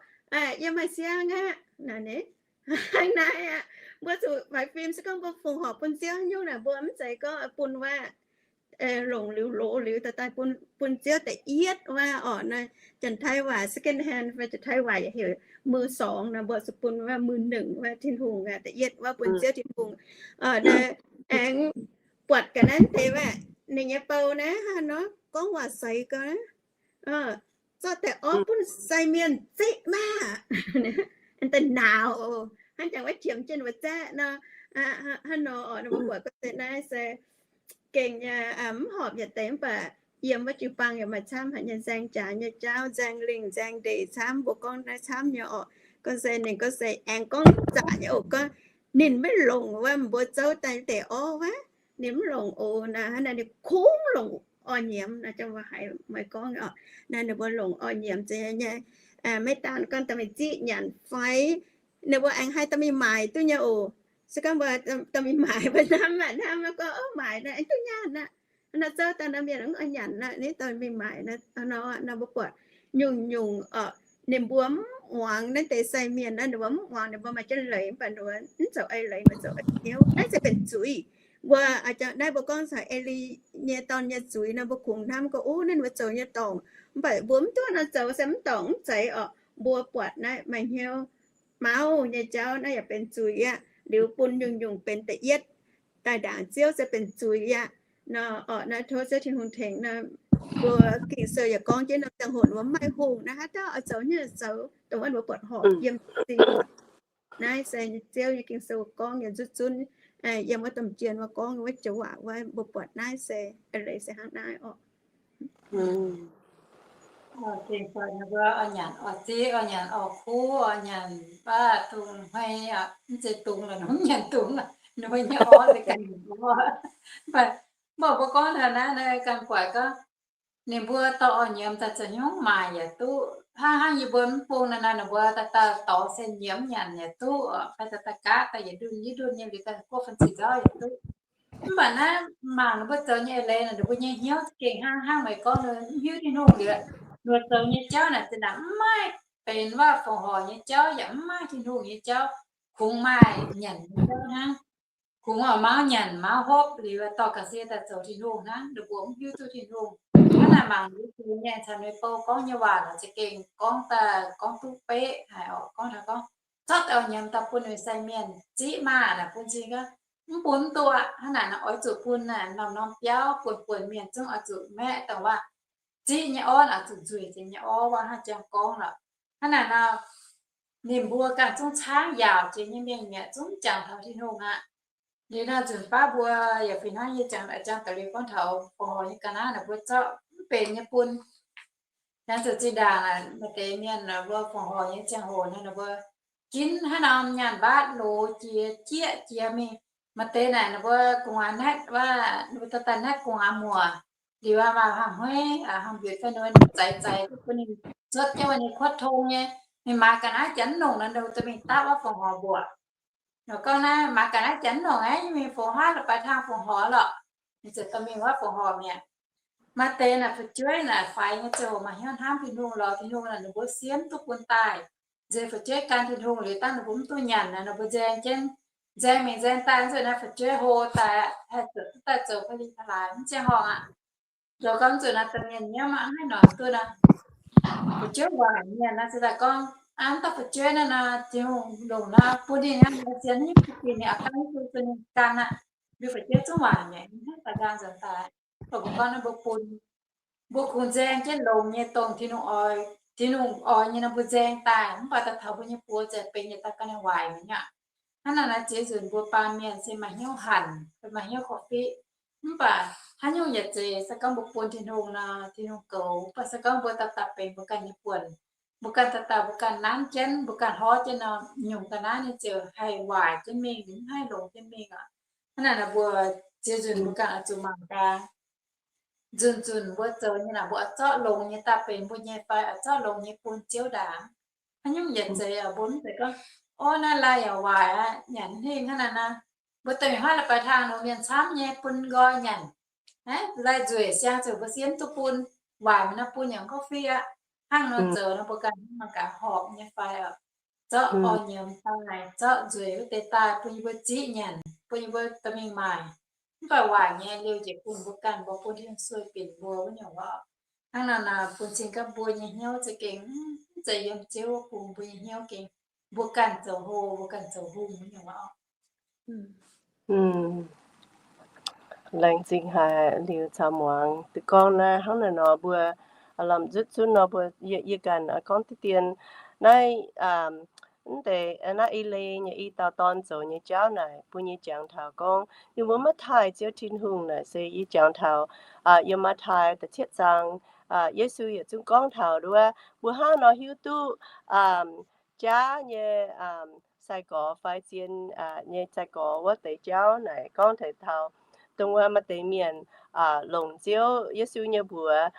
yie maaih siang aqv. Naaiv, hnangv naaiv aqv, mbuo zuqc faix fim. Se gorngv mbuo fongc horc bun Ziouv nyungc naaic, mbuo mv zeiz gorngv bun wuov longc liuz loz liuz daaih daaih bun Ziouv da'yietv wuov orqc. Naaiv Janx-Taiv waac second hand fai Janx-Taiv waac yaac heucมือสอง nor, mbuo zuqc bun wuov มือหนึ่ง wuov Tin-Hungh da'yietv wuov bun Ziouv Tin-Hungh. Aengx buatc ga'naaiv deix wuov ninh nyei bou naaiv hnangv nor gorngv waac seix gau naaiv, zorqv deix orv bun sai mienh zeqv maah! Daaih nauz, hnangv jangx wuov qiemx jienv wuov zaeqv nor. Hnangv nor oc, mbuo buatc gorngv se naaiv se gengh nyei, mv horpc yietc deix, mv baac yiem wuov jiu-baang yaac maaih camv haic nyei, nzaeng jaax nyei jauv, nzaeng lingh nzaeng ndeic camv. Mbuo gorngv naaiv camv nyei oc. Gorngv se ninh gorngv se aengx gorngv zaqc nyei oc, gorngv ninh maiv longc wuov mbuo zouv daaih deix orv wuov, ninh mv longc oc. Naaiv hnangv naaiv ninh kungx longc orv nyiemz. Naaiv jangx mbuo haiz meih gorngv oc, naaiv ninh mbuo longc orv nyiemz nyei. Maiv daan gorngv dorh mingh ziqv nyanc fai, ninh mbuo aengx haih dorh mingh maaic duqv nyei oc. Se gorngv mbuo dorh mingh maaic, mbuo hnamv aqv, hnamv gorngv, o, maaic naaiv aengx duqv nyaanh aqv. Naaiv zouv daaih naaiv mienh mv oix nyanc aqv, ninh dorh mingh maaic nor. Nor mbuo buatc nyungc-nyungc oc, ninh mbuo mv muangx naaiv deix sai mienh naaiv, ninh mbuo mv muangx, ninh mbuo maaih jienv leiz, mv baac ninh mbuo mv zoux eix leiz, mv zoux eix hnyouv. Naaiv se benx zuiz. Mbuo, naaiv mbuo gorngv caux Eli nyei dorn nyei zuiz nor, mbuo kungx hnamv gorngv, o, naaiv ninh mbuo zoux nyei dorngc, mv baac mbuo mv duqv nor zoux se mv dorngc mv zeiz oc. Mbuo buatc naaiv maaih hnyouv mauv nyei jauv naaiv yaac benx zuiz aqv. Liuz bun nyungc-nyungc benx da'yietv daaih ndaangc Ziouv se benx zuiz aqv. Nor orqc, naaiv tov Ziouv Tin-Hungh tengx nor, mbuo Ging-Sou yaac gorngv jienv nor, ziangh hoc mbuo maiv hungh naaiv, haaix dauh oix zoux nyungc zoux, dongh wuov mbuo buatc horpc yiem zingh. Naaiv se Ziouv nyei Ging-Sou gorngv yaac nzutv zunv, yiem wuov domh jien wuov gorngv wuov joux waac wuov, mbuo buatc naaiv se, eix leiz se hnangv naaiv orqc. Gengh buatc ninh mbuo oix nyanc oix ziqv, oix nyanc oix kuv, oix nyanc baav dungz hmei, mv zeiz dungz lorqc, mv nyanc dungz lorqc, ninh mbuo nyei orv se ganh nyanc orv. Mv baac mbuo gorngv taux naaiv, ganh buatc gorngv ninh mbuo dorh orv nyiemz daaih zoux hnyouv maaic yaac duqv. Hnangv hnangv yie mbuo mv bung naaiv, ninh mbuo daaih daaih dorh se nyiemz nyanc yaac duqv, fai daaih daaih gaav daaih yietc ndunh yietc ndunh nyei liuz daaih guoqv fan ziqc nzauv yaac duqv. Mv baac naaiv mangc ninh mbuo zoux nyei eix leiz naaic, ninh mbuo nyei hnyouv za'gengh hnangv hnangv meih gorngv, ninh mv hiuv Tin-Hungh liuz, ninh mbuo zoux nyei jauv naaic zinh ndaangc mv maaih benx waac fongc horc nyei jauv, yaac mv maaih Tin-Hungh nyei jauv. Kungx maaih nyanc nyei jauv hnangv. Kungx oix mauv nyanc mauv hopv liuz dorh ga'sie daaih zoux Tin-Hungh hnangv, ninh mbuo mv hiuv duqv Tin-Hungh. Hnangv naaic mangc ninh mbuo nyei caux ninh mbuo gorngv nyei waac naaic za'gengh gorngv daaih gorngv duqv beqv haic orqc. Gorngv taux gorngv zorqv deix orv nyiemz daaih bun ninh sai mienh ziqv maah naaic, bun cing gaax mv bun mv duqv. Hnangv naaic nor oix zuqc bun naaic norm-norm biauv buonc buonc mienh zungv oix zuqc maeqv dongh waac ziqv nyei orv, oix zuqc nzueic nyei orv, waac hnangv jangx gorngv lorqc. Hnangv naaic nor ninh mbuo ganh zungv caangv yaauc jiex nyei mienh mi'aqv, zungv jangx taux Tin-Hungh aqv. Liuz nor nzunc baav mbuo yaac fih hnangv yie jangx, jangx daaih liuz gorngv taux fongc horc nyei ga'naaiv naaic, mbuo zorqv mv benx nyei bun. Laengz zingh zinh ndaangc maaih deix mienh mbuo fongc horc nyei ziangh hoc nor, ninh mbuo ginv haaix norm nyaanh mbaatv loz jiex jieqv jiex mingh. Maaih deix naaic ninh mbuo gu'nguaaz naetv, ninh mbuo daaih daaih naetv gu'nguaaz muoc, liuz maaih hnangv hmueiv hnangv mbiutc fai ninh mbuo zaix zaix duqv bun ninh cuotv jienv wuov ninh kuotv tong nyei. Ninh maaiz ga'naaiv janx longc nor, ninh mbuo dorh mingh dapv wuov fongc horc mbuoqc. Ninh gorngv naaiv maaiz ga'naaiv janx longc aeqv, mingh fongc haav la'baix tangh fongc horc lorqc. Ninh ziouc dorh mingh wuov fongc horc mi'aqv. Maaih deix naaic fu'jueiv naaic faix nyei ziangh hoc maaih hnyouv hnamv Tin-Hungh lorz Tin-Hungh naaic, ninh mbuo siev mv duqv bun daaih. Nziex fu'jueiv gan Tin-Hungh liuz dangh ninh mbuo mv duqv nyanc naaic, ninh mbuo nzaeng jienv, nzaeng mingh nzaeng daaih nzunc naaic fu'jueiv hlo daaih haih zuqc duqv daaih zoux pa'li pa'laaix mv ziangh horngh aqv. Zoux gorngv nzunc naaic domh mienh nyiemv aqv, mv haih noic duqv naaic. Fu'jueiv waaic mienh naaic ziouc daaih gorngv, aa, mv dauh fu'jueiv naaic nor, Tin-Hungh longc nor bun ninh hnangv nor, zien haaix nyungc bun ninh aqv, ganh bun ninh ganh aqv. Liuz fu'jueiv zungv waaic mi'aqv, mv haih daaih nqaang nzuonx daaih. Mv baac mbuo gorngv naaiv mbuo bun, mbuo kungx nzaeng jienv longx nyei dongh Tin-Hungh oix, Tin-Hungh oix nyei nor mbuo nzaeng daaih, mv baac daaih taux mbuo nyei buoz ziouc benx yietc dauh ga'naaiv waaic mi'aqv. Hnangv naaic nor ziex nzunc mbuo baamh mienh se maaih hnyouv hanc, maaih hnyouv korv-fiqv. Mv baac haaix nyungc yaac zeiz, se gorngv mbuo bun Tin-Hungh nor, Tin-Hungh goux. Mv baac se gorngv mbuo daaih daaih benx mbuo ganh nyei buonc, mbuo ganh daaih daaih mbuo ganh nanv jienv, mbuo ganh hlorv jienv nor, nyungc ga'naaiv ninh ziouc haih waaic jienv mingh, mv haih longx jienv mingh aqv. Hnangv naaic nor mbuo ziex nzunc mbuo ganh oix zuqc mangc gaax. Nzunc nzunc mbuo zoux nyei naaic, mbuo oix zorqv longx nyei daaih benx mbuo nyei fai oix zorqv longx nyei bun Ziouv ndaangc. Haaix nyungc yaac zeiz, mbuo mv zeiz gorngv, o, naaiv lai yaac waaic aqv, nyanc hingh hnangv naaic nor. Mbuo daaih mingh hnangv la'baix tangh nor, mienh camv nyei bun nqoi nyanc. Aa, lai nzueic siang ziouc mbuo siev mv duqv bun, waaic mingh nor bun yaac mv korv-fiqv aqv. Hnangv nor zoux nor mbuo ganh mangc gaax horpc nyei fai oc. Zorqv orv nyiemz daaih, zorqv nzueic wuov deix daaih bun yie mbuo ziqv nyanc, bun yie mbuo dorh mingh maaic. Mv baac waaic nyei liouh jiex bun mbuo ganh, mbuo bun Tin-Hungh sueih binc mbuo wuov nyungc oc. Hnangv naaic nor bun cing gaax mbuo nyei hnyouv za'gengh mv zeiz yiem Ziouv wuov bung, mbuo nyei hnyouv gengh mbuo ganh zoux hlo, mbuo ganh zoux hungh wuov nyungc oc. Laengz zingh haic liuz caux muangx duqv gorngv naaiv hnangv naaic nor mbuo lamh nzutv zunv nor mbuo yie ganh gorngv diqv dien naaiv, mv deix naaiv E^le nyei i dauh dorn zoux nyei jauv naaic bun yie jangx taux gorngv yie mbuo maiv taaih Ziouv Tin-Hungh naaic se yie jangx taux yiem Matv^taai da'cietv zaang, Yesu yietc zungv gorngv taux nduov mbuo hnangv nor hiuv duqv jaav nyei sai-gorx fai zien nyei sai-gorx wuov deix jauv naaic gorngv taux, taux dongh wuov maaih deix mienh longc Ziouv Yesu nyei mbuox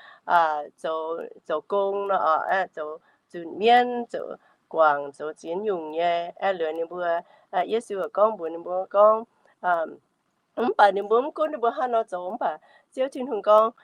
zoux, zoux gong nor, zoux zunc mienv, zoux guangc, zoux ziex nyungc nyei. Aeqv, liuz ninh mbuo, Yesu gorngv mbuox ninh mbuo gorngv, mv baac ninh mbuo mv gunv ninh mbuo hnangv nor zoux, mv baac Ziouv Tin-Hungh gorngv,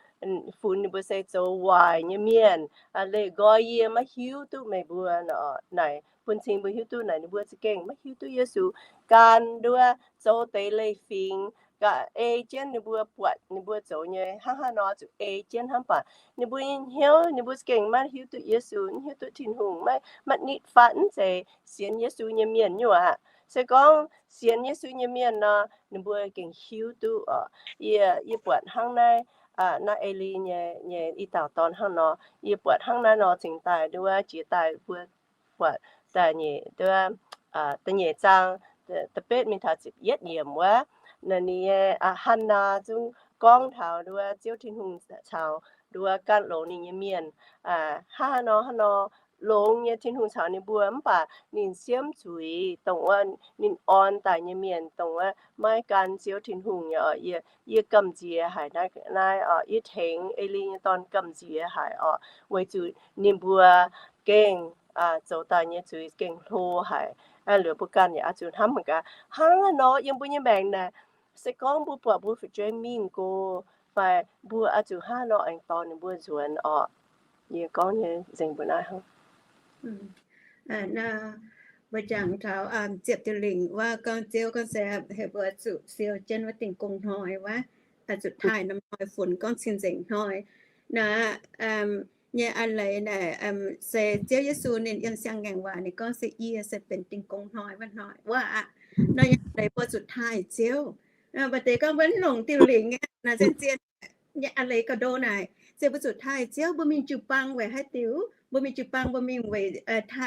funx ninh mbuo se zoux waaic nyei mienh, leih nqoi yie maiv hiuv duqv meih mbuo nor. Naaic bun cing mbuo hiuv duqv naaic ninh mbuo za'gengh maiv hiuv duqv Yesu gan nduov zoux deix leiz-fingx, ga'ei jienv ninh mbuo buatc ninh mbuo zoux nyei hnangv haaix nor zuqc ei jienv hnangv. Mv baac ninh mbuo nyei hnyouv, ninh mbuo za'gengh maiv hiuv duqv Yesu, mv hiuv duqv Tin-Hungh, maiv, maiv nitv fatv, mv zeiz sienx Yesu nyei mienh nyei aqv. Se gorngv sienx Yesu nyei mienh nor, ninh mbuo gengh hiuv duqv oc. Yie, yie buatc hnangv naaiv, naaiv Eli nyei, nyei i dauh dorn hnangv nor, yie buatc hnangv naaiv nor cingx daaih nduov jiex daaih mbuo buatc da'nyeic, da'nyeic zaang, da'betv mingh taux ziepc yietv yiemc wuov, ninh nyei Hannaa zungv gorngv taux nduov Ziouv Tin-Hungh caux nduov gan longx ninh nyei mienh, hnangv haaix nor, hnangv haaix nor longx nyei Tin-Hungh caux ninh mbuo, mv baac ninh siemv zuiz dongh wuov ninh orn daaih nyei mienh dongh wuov maiv gan Ziouv Tin-Hungh nyei oc. Yie, yie gamh nziex haic naaiv, naaiv oc. Yie tengx Eli nyei dorn gamh nziex haic oc, weic zuqc ninh mbuo gengh zoux daaih nyei zuiz gengh hlo haic. Liuz mbuo ganh yaac oix zuqc hnamv mangc gaax, hnangv haaix nor yiem mbuo nyei maengc naaic, se gorngv mbuo buatc mbuo fu'jueiv mingh go, fai mbuo oix zuqc hnangv haaix nor aengx dorh ninh mbuo nzuonx oc. Yie gorngv nyei nzengc mbuo naaiv hnangv. Mbuo jangx taux ziepc diuh lingc wuov gorngv Ziouv gorngv se heuc mbuo zuqc siou jienv wuov dingh gong hnoi wuov, zuqc taaih norm hnoi funx gorngv cing-nzengc hnoi. Naaiv nyei a'leiz naaic, se Ziouv Yesu ninh yiem siang-ngaengc waac ninh gorngv se yie se benx dingh gong hnoi wuov hnoi wuov aqv. Nor nyei a'leiz mbuo zuqc taaih Ziouv. Mv baac deix gorngv mbuo mv longc diuh lingc aqv, naaiv zien-zien nyei a'leiz ga'ndo naaic, se mbuo zuqc taaih Ziouv. Mbuo mingh jiu-baang weic haaix diuc? Mbuo mingh jiu-baang, mbuo mingh weic,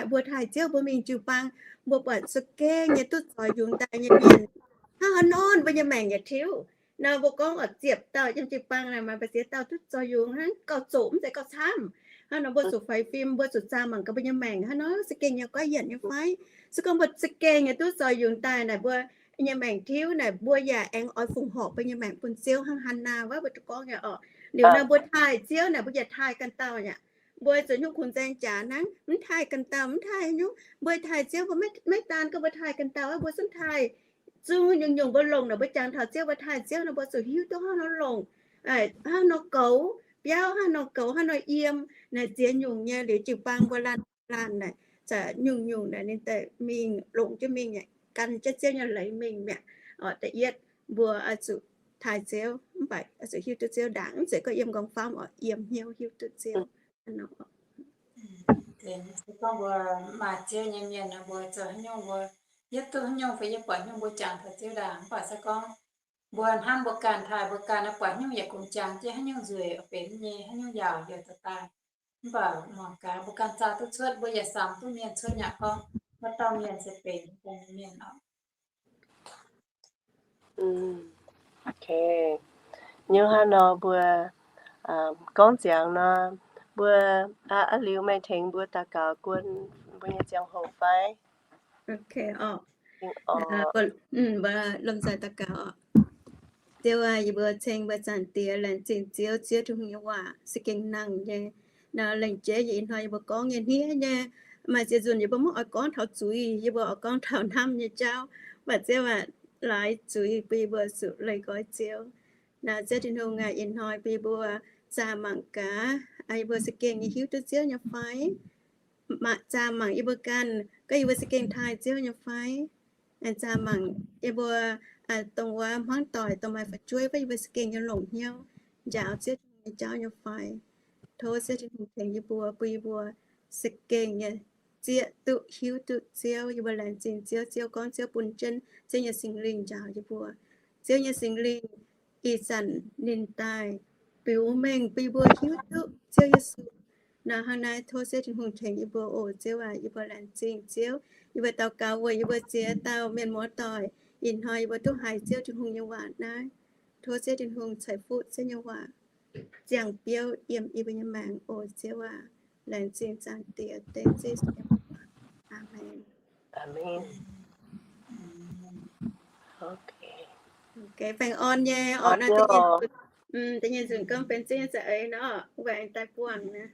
mbuo taaih Ziouv, mbuo mingh jiu-baang, mbuo buatc za'gengh nyei duqv zoux yungz daaih nyei mienh, hnangv haaix nor mbuo nyei maengc yaac tiuv. Nor mbuo gorngv oix ziepc dauh yiem jiu-baang naaic maaih mbu'ziex dauh duqv zoux yungz hnangv, gauh zoqc mv zeiz gauh camv. Hnangv nor mbuo zuqc faix fim, mbuo zuqc zaah mangc gaax mbuo nyei maengc hnangv nor za'gengh nyei goiv yienc nyei fai? Se gorngv mbuo za'gengh nyei duqv zoux yungz daaih naaic, mbuo nyei maengc tiuv naaic, mbuo yaac aengx oix fongc horc mbuo nyei maengc bun Ziouv hnangv Hannaa wuov mbuo gorngv nyei oc. Liuz nor mbuo taaih Ziouv naaic, mbuo yaac taaih ganh dauh aqv. Mbuo zuqc nyungc kungx nzaeng jaax hnangv, mv taaih ganh dauh, mv taaih nyungc. Mbuo taaih Ziouv, mbuo maiv daan gorngv mbuo taaih ganh dauh aqv, mbuo zungv taaih zungv nyungc-nyungc mbuo longc naaic, mbuo jangx taux Ziouv, mbuo taaih Ziouv nor, mbuo zuqc hiuv duqv hnangv nor longc, hnangv nor goux biauv, hnangv nor goux, hnangv nor yiem naaic ziex nyungc nyei liuz jiu-baang mbuo laanh laanh naaic, zaqc nyungc-nyungc naaic ninh daaih mingh longc jienv mingh, gan jienv Ziouv nyei leiz mingh mi'aqv. Da'yietv mbuo oix zuqc taaih Ziouv, mv baac oix zuqc hiuv duqv Ziouv ndaangc, mv zeiz gorngv yiem nqorngv-famv oc, yiem hnyouv hiuv duqv Ziouv. Se gorngv mbuo maaih Ziouv nyei mienh nor, mbuo zoux haaix nyungc mbuo hiuv duqv haaix nyungc fai yie buatc haaix nyungc mbuo jangx taux Ziouv ndaangc. Mv baac se gorngv mbuo hnamv mbuo ganh taaih mbuo ganh, buatc haaix nyungc yaac kungx jangx jienv haaix nyungc nzueic benx nyei, haaix nyungc yaauc njoux daaih. Mv baac mangc gaax mbuo ganh zaah duqv cuotv, mbuo yaac samx duqv mienh cuotv yaac gorngv wuov dauh mienh se benx dongh mienh oc. Nyungc hnangv nor mbuo gorngv ziangx nor, mbuo a'liuz meih tengx mbuo daux gaux guon mbuo nyei ziangh hoc fai? Lomh nzoih daux gaux oc. Ziouv aac, yie mbuo ceng mbuo Zaangc Diex, laengz zingh Ziouv, Ziouv Tin-Hungh nyei waac se gengh nangh nyei. Nor lengc jeiv nyei ih hnoi yie mbuo gorngv nyei hniev nyei, maaih ziex nzunc yie mbuo maiv oix gorngv taux zuiz, yie mbuo oix gorngv taux hnamv nyei jauv. Mv baac Ziouv aac, laaix zuiz bun yie mbuo zuqc leih nqoi Ziouv. Naaiv Ziouv Tin-Hungh aac, ih hnoi bun yie mbuo zaah mangc gaax, yie mbuo se gengh nyei hiuv duqv Ziouv nyei fai? Zaah mangc yie mbuo ganh, gorngv yie mbuo se gengh taaih Ziouv nyei fai? Zaah mangc yie mbuo dongh wuov hmuangv doic, dongh maaih fu'jueiv, gorngv yie mbuo se gengh nyei longc hnyouv njaaux Ziouv Tin-Hungh nyei jauv nyei fai? Tov Ziouv Tin-Hungh tengx yie mbuo, bun yie mbuo se gengh nyei zieqv duqv hiuv duqv Ziouv. Yie mbuo laengz zingh Ziouv, Ziouv gorngv Ziouv bun jienv Ziouv nyei Singx Lingh njaaux yie mbuo. Ziouv nyei Singx Lingh ih zanc ninh daaih biux mengh bun yie mbuo hiuv duqv Ziouv Yesu. Nor hnangv naaiv tov Ziouv Tin-Hungh tengx yie mbuo oc. Ziouv aac, yie mbuo laengz zingh Ziouv. Yie mbuo daux gaux weic yie mbuo ziex dauh mienh muoz-doic ih hnoi yie mbuo duqv haiz Ziouv Tin-Hungh nyei waac naaiv. Tov Ziouv Tin-Hungh ceix fuqv Ziouv nyei waac ziangh biouv yiem yie mbuo nyei maengc oc. Ziouv aac, laengz zingh Zaangc Diex, dengv Ziouv Yesu nyei waac. Aamen. Baengh orn nyei oc. Da'nyeic nzunc gorngv benx Ziouv nyei za'eix nor, wuov aengx daaih buangh naaiv.